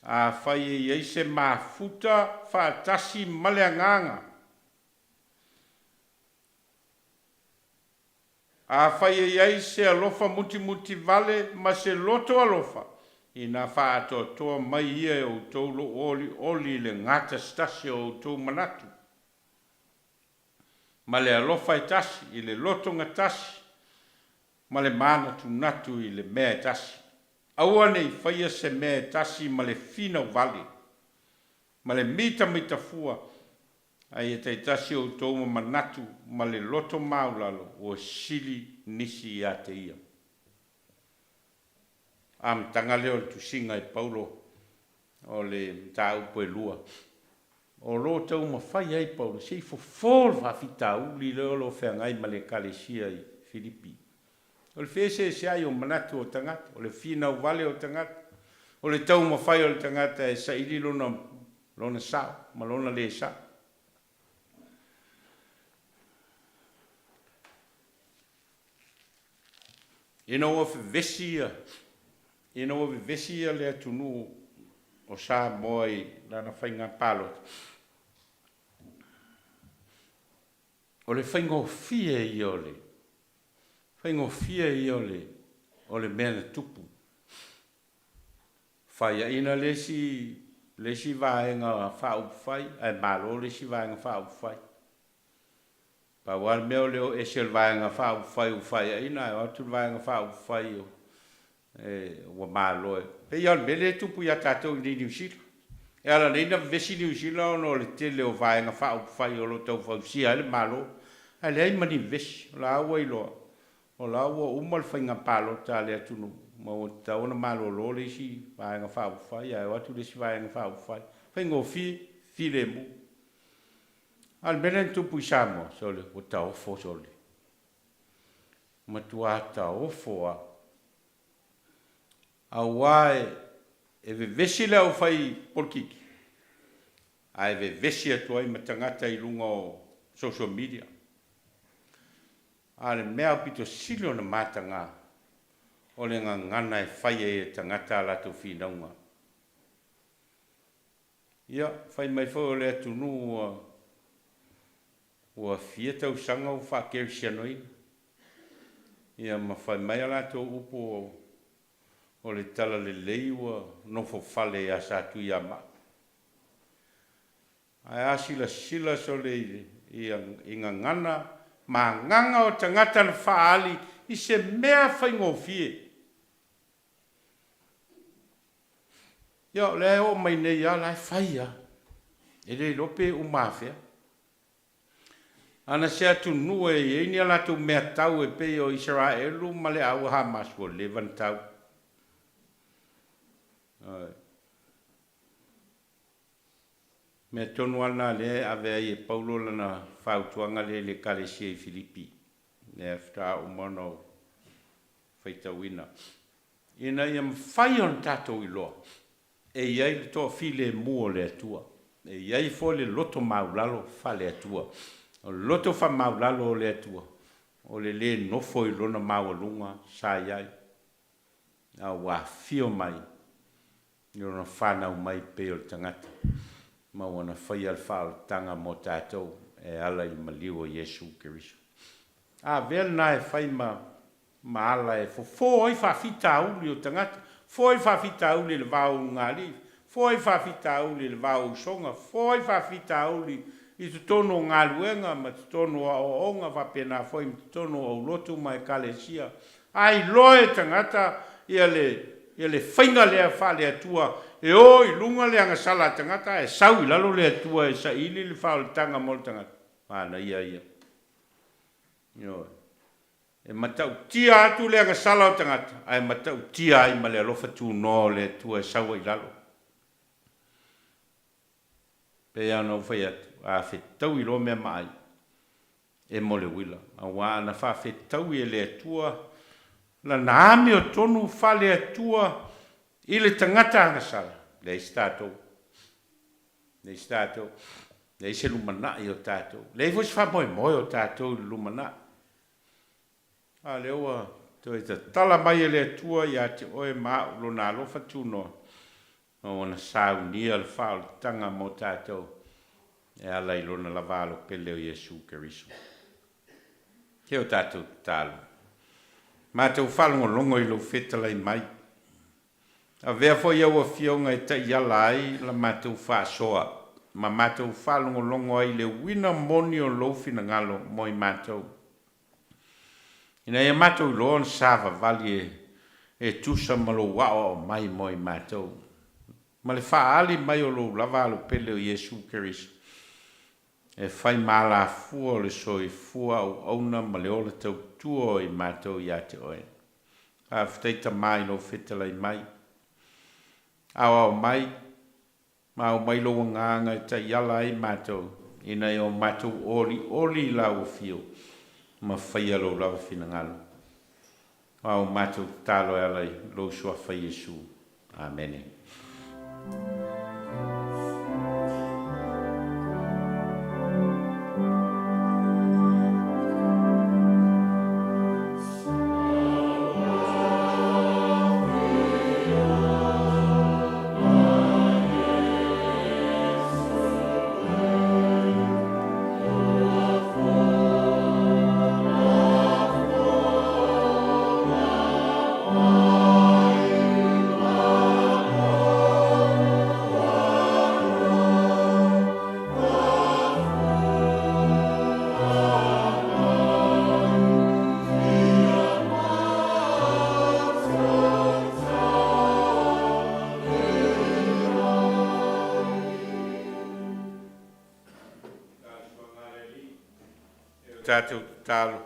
afai e i ai se mafuta faatasi ma le agaga, Afai e i ai se alofa mutimutivale ma se loto alofa, ina faaatoatoa mai ia e outou lou olioli i le gatasitasi o outou manatu, ma le alofa e tasi, i le loto gatasi, ma le manatunatu i le mea e tasi. Aua ne i faia se mea e tasi ma le finauvale, ma le mitamitafua, A ia taitasi outou ma manatu ma le loto maulalo ua sili nisi ia te ia. Amataga lea o le tusiga e Paulo o le mataupu e lua. O lo o taumafai ai Paulo se i fofo le faafitauli lea o lo o feagai ma le Ekalesia i Filipi. O le feeseeseai o manatu o tagata, o le finau vale o tagata, o le taumafai o le tagata e saili lona lona sao ma lona lē sao. Ina ua vevesi ia, ina ua vevesi ia le atunuu o Samoa i lana faiga palota, o le faigofie ia o le. Faigofie ia o le o le mea na tupu. Faiaina le isi le isi vaega faaupufai ae malo le isi vaega faaupufai. Pau lava le mea o le o ese o le Vaega Faaupufai ua faiaina ae o atu le Vaega Faaupufai ua malo e pei lava o le mea lea e tupu ia tatou i inei i Niu Sila. E ala nei ona vevesi Niu Sila ona o le tele o Vaega Faaupufai o lo o tau fausia ai le Malo, ae leai ma ni vevesi. O la ua iloa, o la ua uma le faiga palota a le atunuu ma ua tatau ona malolo le isi Vaega Faaupufai ae o atu le isi Vaega Faaupufai. Faigofie, filemu. A o le mea lea na tupu i Samoa, sole, ua taofo sole, matua taofo lava. Aua e vevesi le aufai polokiki ae vevesi atu ai ma tagata i luga o social media. A o le mea aupito sili ona mataga, o le gagana e fai ai e tagata a latou finauga. Ia, fai mai foi o le atunuu ua ua fia tausaga ua faakerisianoina. Ia ma fai mai a latou upu o le talalelei ua nofofale ia Satuiamaa. Ae a silasila sole i gagana ma agaga o tagata na faaali i se mea faigofie. Ia o lea e oo mai nei lava o la e fai lava, e le iloa pe uma afea. A na se atunuu e i ai ni a latou meatau e pei o Isaraelu ma le au Hamas, ua leva ona tau. Ioe. O le mea tonu lava lena o lea e ave ai e Paulo lana fautuaga lea i le Ekalesia i Filipi, lea faatoa uma ona ou faitauina, ina ia mafai ona tatou iloa e i ai le toafilemu o le Atua, e i ai foi le loto maualalo faale-Atua. O le loto faamaualalo o le Atua, o le lē nofo i lona maualuga sa i ai, a ua afio mai i lona fanau mai pei o le tagata, ma ua na faia le faaolataga mo tatou e ala i le maliu o Iesu Keriso. Avea lena e fai ma ma ala e fofo ai faafitauli o tagata, fofo ai faafitauli i le va o ulugalii, fofo ai faafitauli i le va o usoga, fofo ai faafitauli i totonu o galuega ma totonu o aoaoga faapena foi ma totonu o aulotu ma ekalesia. A iloa e tagata ia le ia le faiga lea faale-Atua e o i luga le agasala a tagata ae sau i lalo le Atua e saili le faaolataga mo le tagata, manaia ia. Ioe. E matautia atu le agasala o tagata, ae matautia ai ma le alofa tunoa o le Atua e sau ai i lalo. E pei lava ona ou fai atu, a fetaui loa mea ma ai, e mo le uila, aua ana faafetaui e le Atua Lana amiotonu faale-Atua i le tagata agasala, leai se tatou, leai se tatou, leai se lumanai o tatou, leai foi se faamoemoe o tatou i le lumanai. A o lea ua toe tatala mai e le Atua ia te oe ma au Lona alofa tunoa, ma ua na saunia le faaolataga mo tatou e ala i Lona lava Alo pele o Iesu Keriso. Se o tatou tatalo. Matou faalogologo i lou fetalai mai. Avea foi au afioga e taiala ai la matou faasoa ma matou faalogologo ai i le uiga moni o lou finagalo mo i matou. Ina ia matou iloa ona savavali e tusa ma lou aoao mai mo i matou, ma le faaali mai o lou lava Alo pele o Iesu Keriso, e fai ma alafua o le soifua auauna ma le ola tautua o i matou ia te oe. Faafetai Tama i lou fetalai mai. Aoao mai, ma aumai lou agaga e taiala ai matou, ina ia o matou olioli i lau afio ma faia lou lava finagalo. A o matou tatalo e ala i lou Suafa Iesu. Amene. tatou tatalo,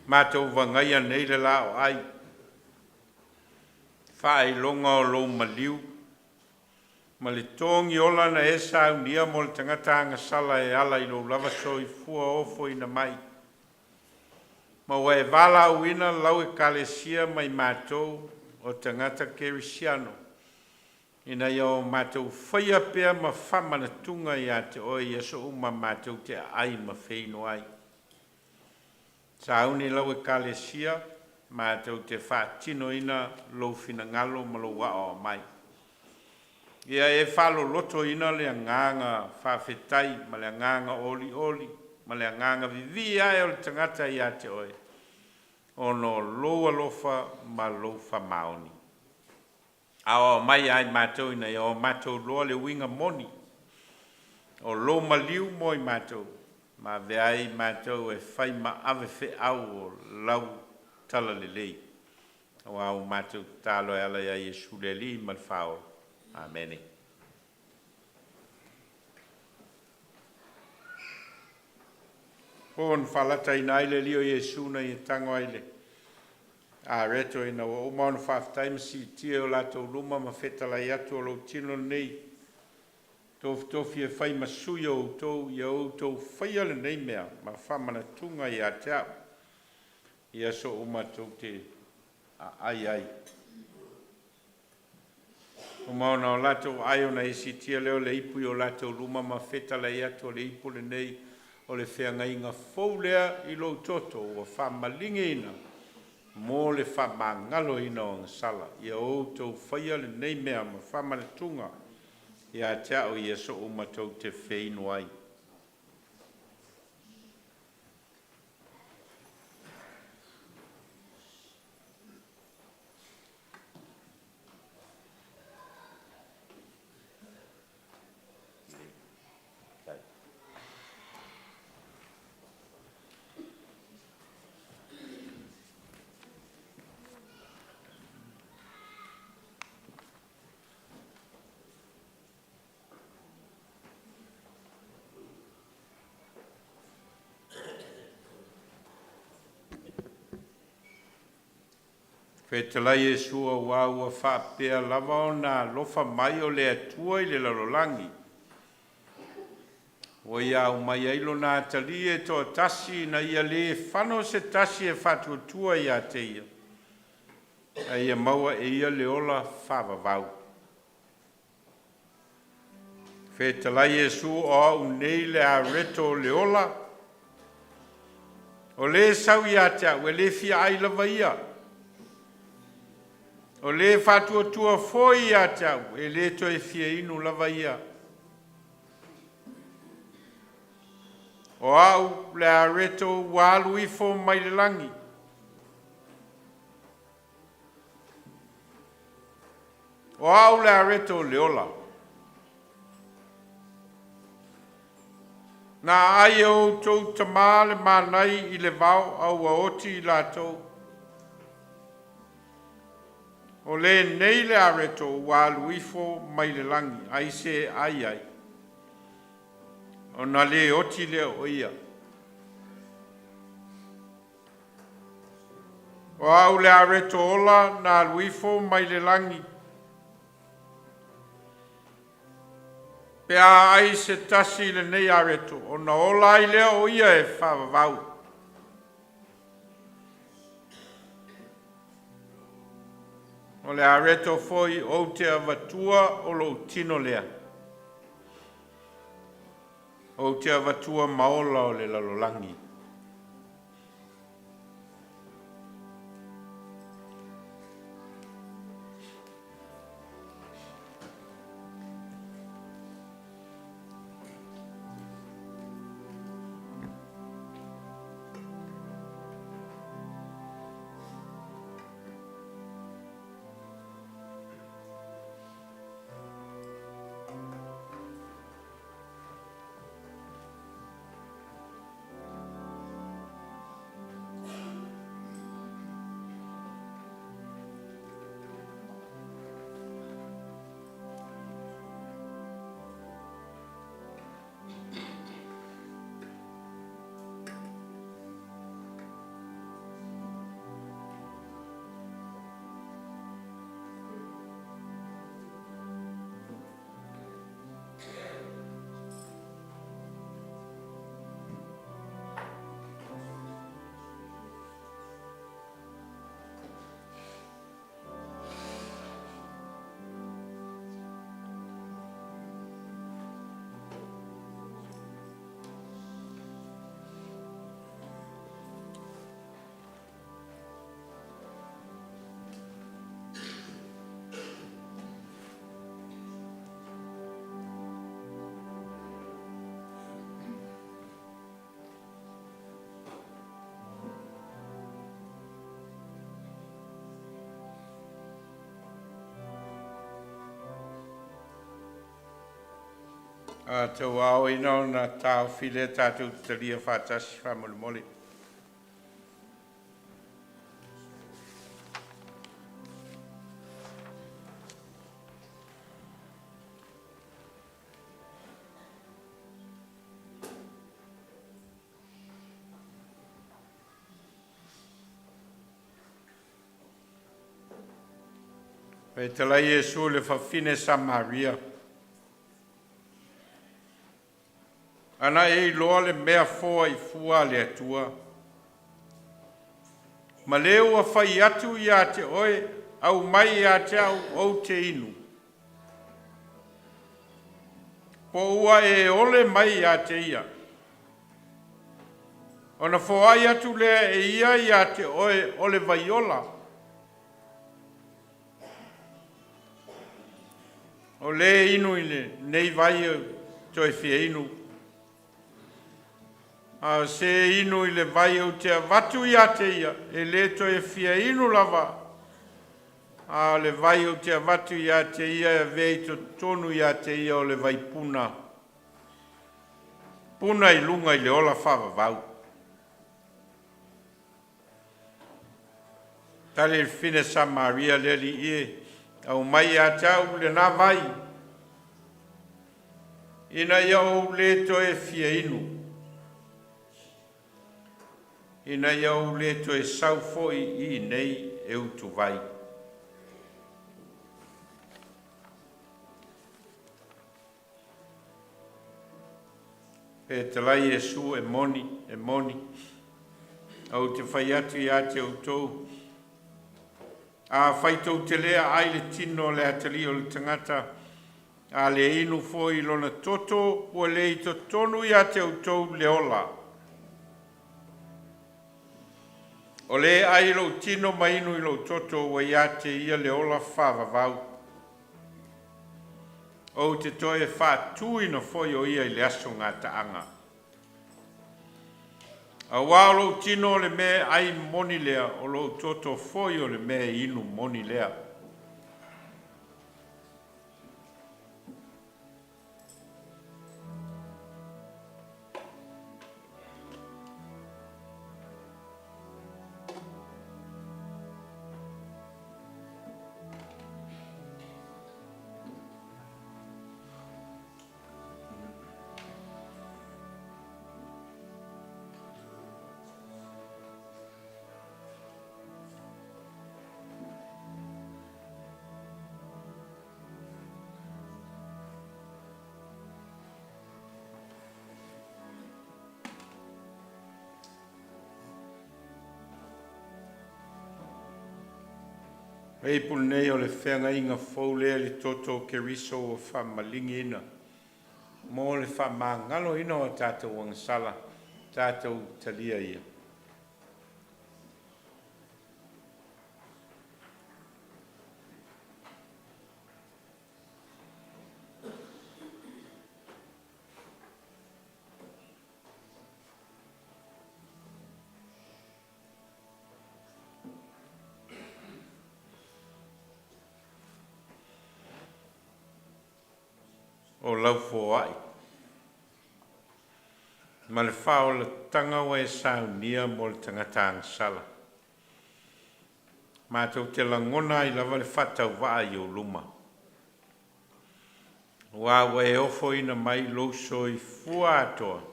matou vagaia nei le laoai, faailoga o lou maliu ma le togiola na e saunia mo le tagata agasala e ala i lou lava soifua ofoina mai, ma ua e valaauina lau Ekalesia ma i matou o tagata kerisiano ina ia o matou faia pea ma faamanatuga ia te Oe i aso uma matou te aai ma feinu ai. Sauni lau Ekalesia matou te faatinoina lou finagalo ma lou aoao mai. Ia e faalolotoina le agaga faafetai ma le agaga olioli ma le agaga vivii ae o le tagata ia te Oe, ona o lou alofa ma lou faamaoni. Aoao mai ia i matou ina ia o matou iloa le uiga moni o lou maliu mo i matou, ma avea ai matou e fai ma ave feau o lau Talalelei. Aua ua matou tatalo e ala ia Iesu le Alii ma le Faaola. Amene. Na faalataina ai le alii o Iesu ina ia tago ai i le areto ina ua uma ona faafetai ma siitia i o latou luma ma fetalai atu, “O lou tino lenei ua tofitofi e fai ma sui o outou. Ia outou faia lenei mea ma faamanatuga ia te a'u i aso uma tou te aai ai.” Ua uma ona latou aai, ona ia siitia lea o le ipu i o latou luma ma fetalai atu, “O le ipu lenei o le feagaiga fou lea i lou toto ua faamalieina mo le faamagaloina o agasala. Ia outou faia lenei mea ma faamanatuga ia te a'u i aso uma tou te feinu ai.” Fetalai Iesu, aua ua faapea lava ona alofa mai o le Atua i le lalolagi, ua ia aumai ai Lona Atalii e toatasi, ina ia le fano se tasi e faatuatua ia te Ia, a ia maua e ia le ola faavavau. Fetalai Iesu, “O A'u nei le areto o le ola. O le e sau ia te a'u e le fia ai lava ia. O le faatuatua foi ia te a'u e le toe fia inu lava ia. O A'u le areto ua alu ifo mai le lagi. O A'u le areto o le ola. Na aai e o outou tama le manai i le vao a ua oti i latou. O lenei le areto ua alu ifo mai le lagi, ai se e ai ai, ona le oti lea o ia. O A'u le areto ola na alu ifo mai le lagi. Pe a ai se tasi i lenei areto, ona ola ai lea o ia e faavavau. O le areto foi ou te avatua o lou tino lea, ou te avatua ma ola o le lalolagi.” Tauaoina ona taofi lea tatou te talia faatasi faamolemole. Fetalai Iesu i le fafine Samaria, ana e iloa le mea foai fua a le Atua, ma le ua fai atu ia te oe, ‘Aumai ia te au ou te inu,’ po ua e ole mai ia te ia, ona foai atu lea e ia ia te oe o le vai ola.” O le inu i lenei vai e toe fia inu, a o se inu i le vai ou te avatu ia te ia, e le toe fia inu lava. A o le vai ou te avatu ia te ia e avea i totonu ia te ia o le vaipuna puna i luga i le ola faavavau. Tali le fafine Samaria, “Le Alii e, aumai ia te au lena vai ina ia ou le toe fia inu, ina ia ou le toe sau foi i inei e utuvai.” Fetalai Iesu, “E moni, e moni, ou te fai atu ia te outou, afai tou te le aai i le tino o le Atalii o le tagata, a le inu foi i lona toto, ua le i totonu ia te outou le ola. O le ai i lou tino ma inu i lou toto, ua ia te ia le ola faavavau. Ou te toe faatuina foi o ia i le aso gataaga. Auā o lou tino o le mea e ai moni lea, o lou toto foi o le mea e inu moni lea. O le ipu lenei o le feagaiga fou lea i le toto o Keriso ua faamaliligiina mo le faamagaloina o a tatou agasala, tatou talia ia. O lau foai ma le faaolataga ua e saunia mo le tagata agasala, matou te lagona ai lava le faatauvaa i ou luma, aua ua e ofoina mai lou soifua atoa e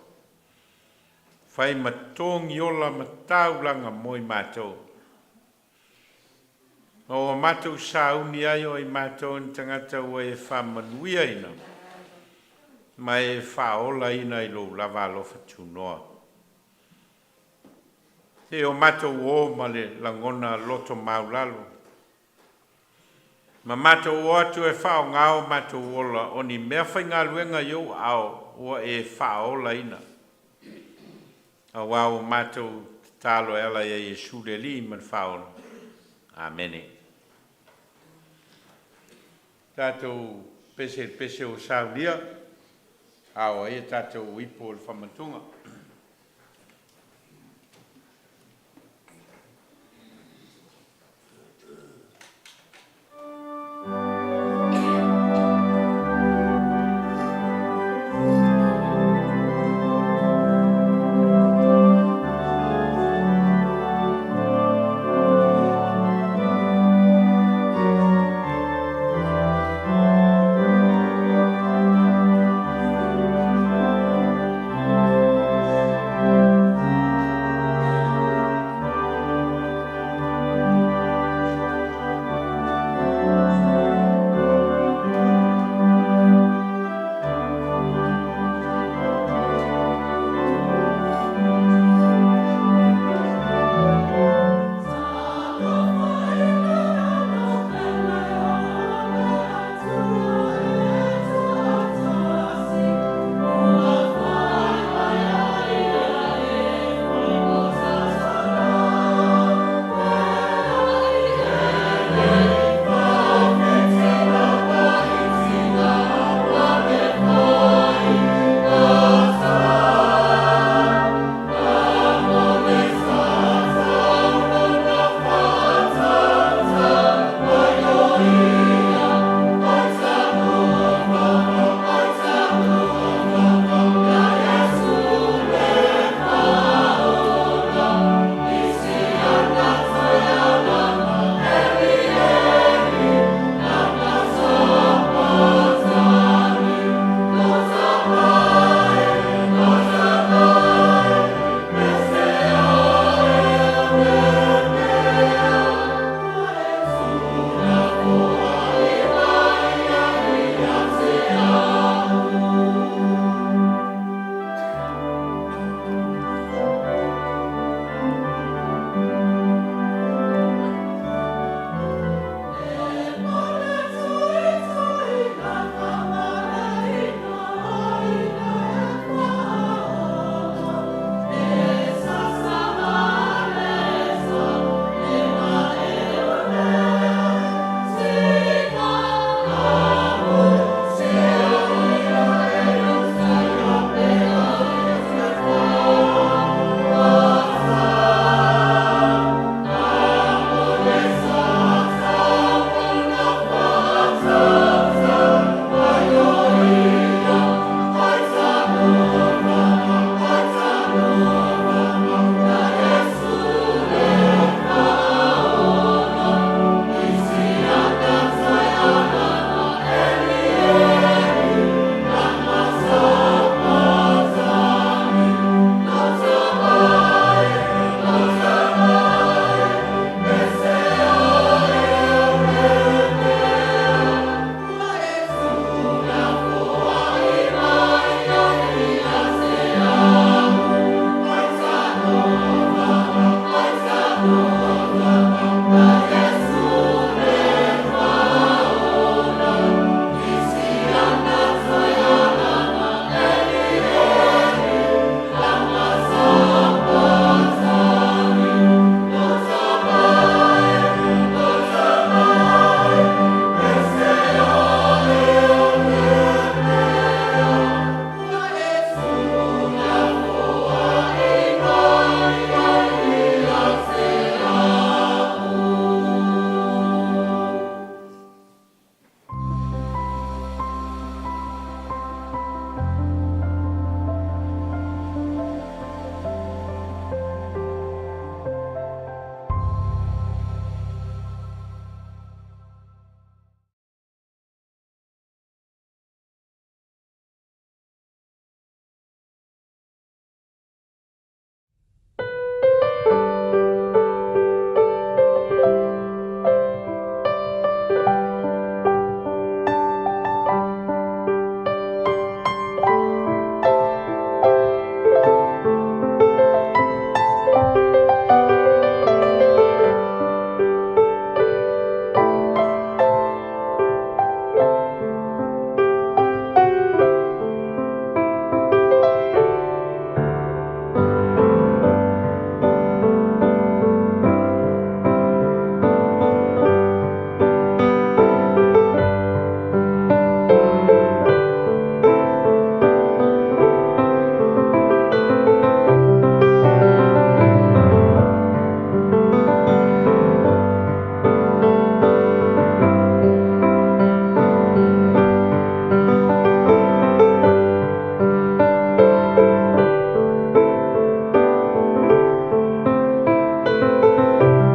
fai ma togiola ma taulaga mo i matou, ma ua matou sauni ai o i matou o ni tagata ua e faamanuiaina ma e faaolaina i lou lava alofa tunoa. Se i o matou o ma le lagona loto maualalo ma matou o atu e faaaoga o matou ola o ni meafaigaluega i ou aao ua e faaolaina, aua ua matou tatalo e ala ia Iesu le Alii ma le Faaola. Amene. Tatou pese i le pese ua saunia, ao ai a tatou ipu o le faamatuaga.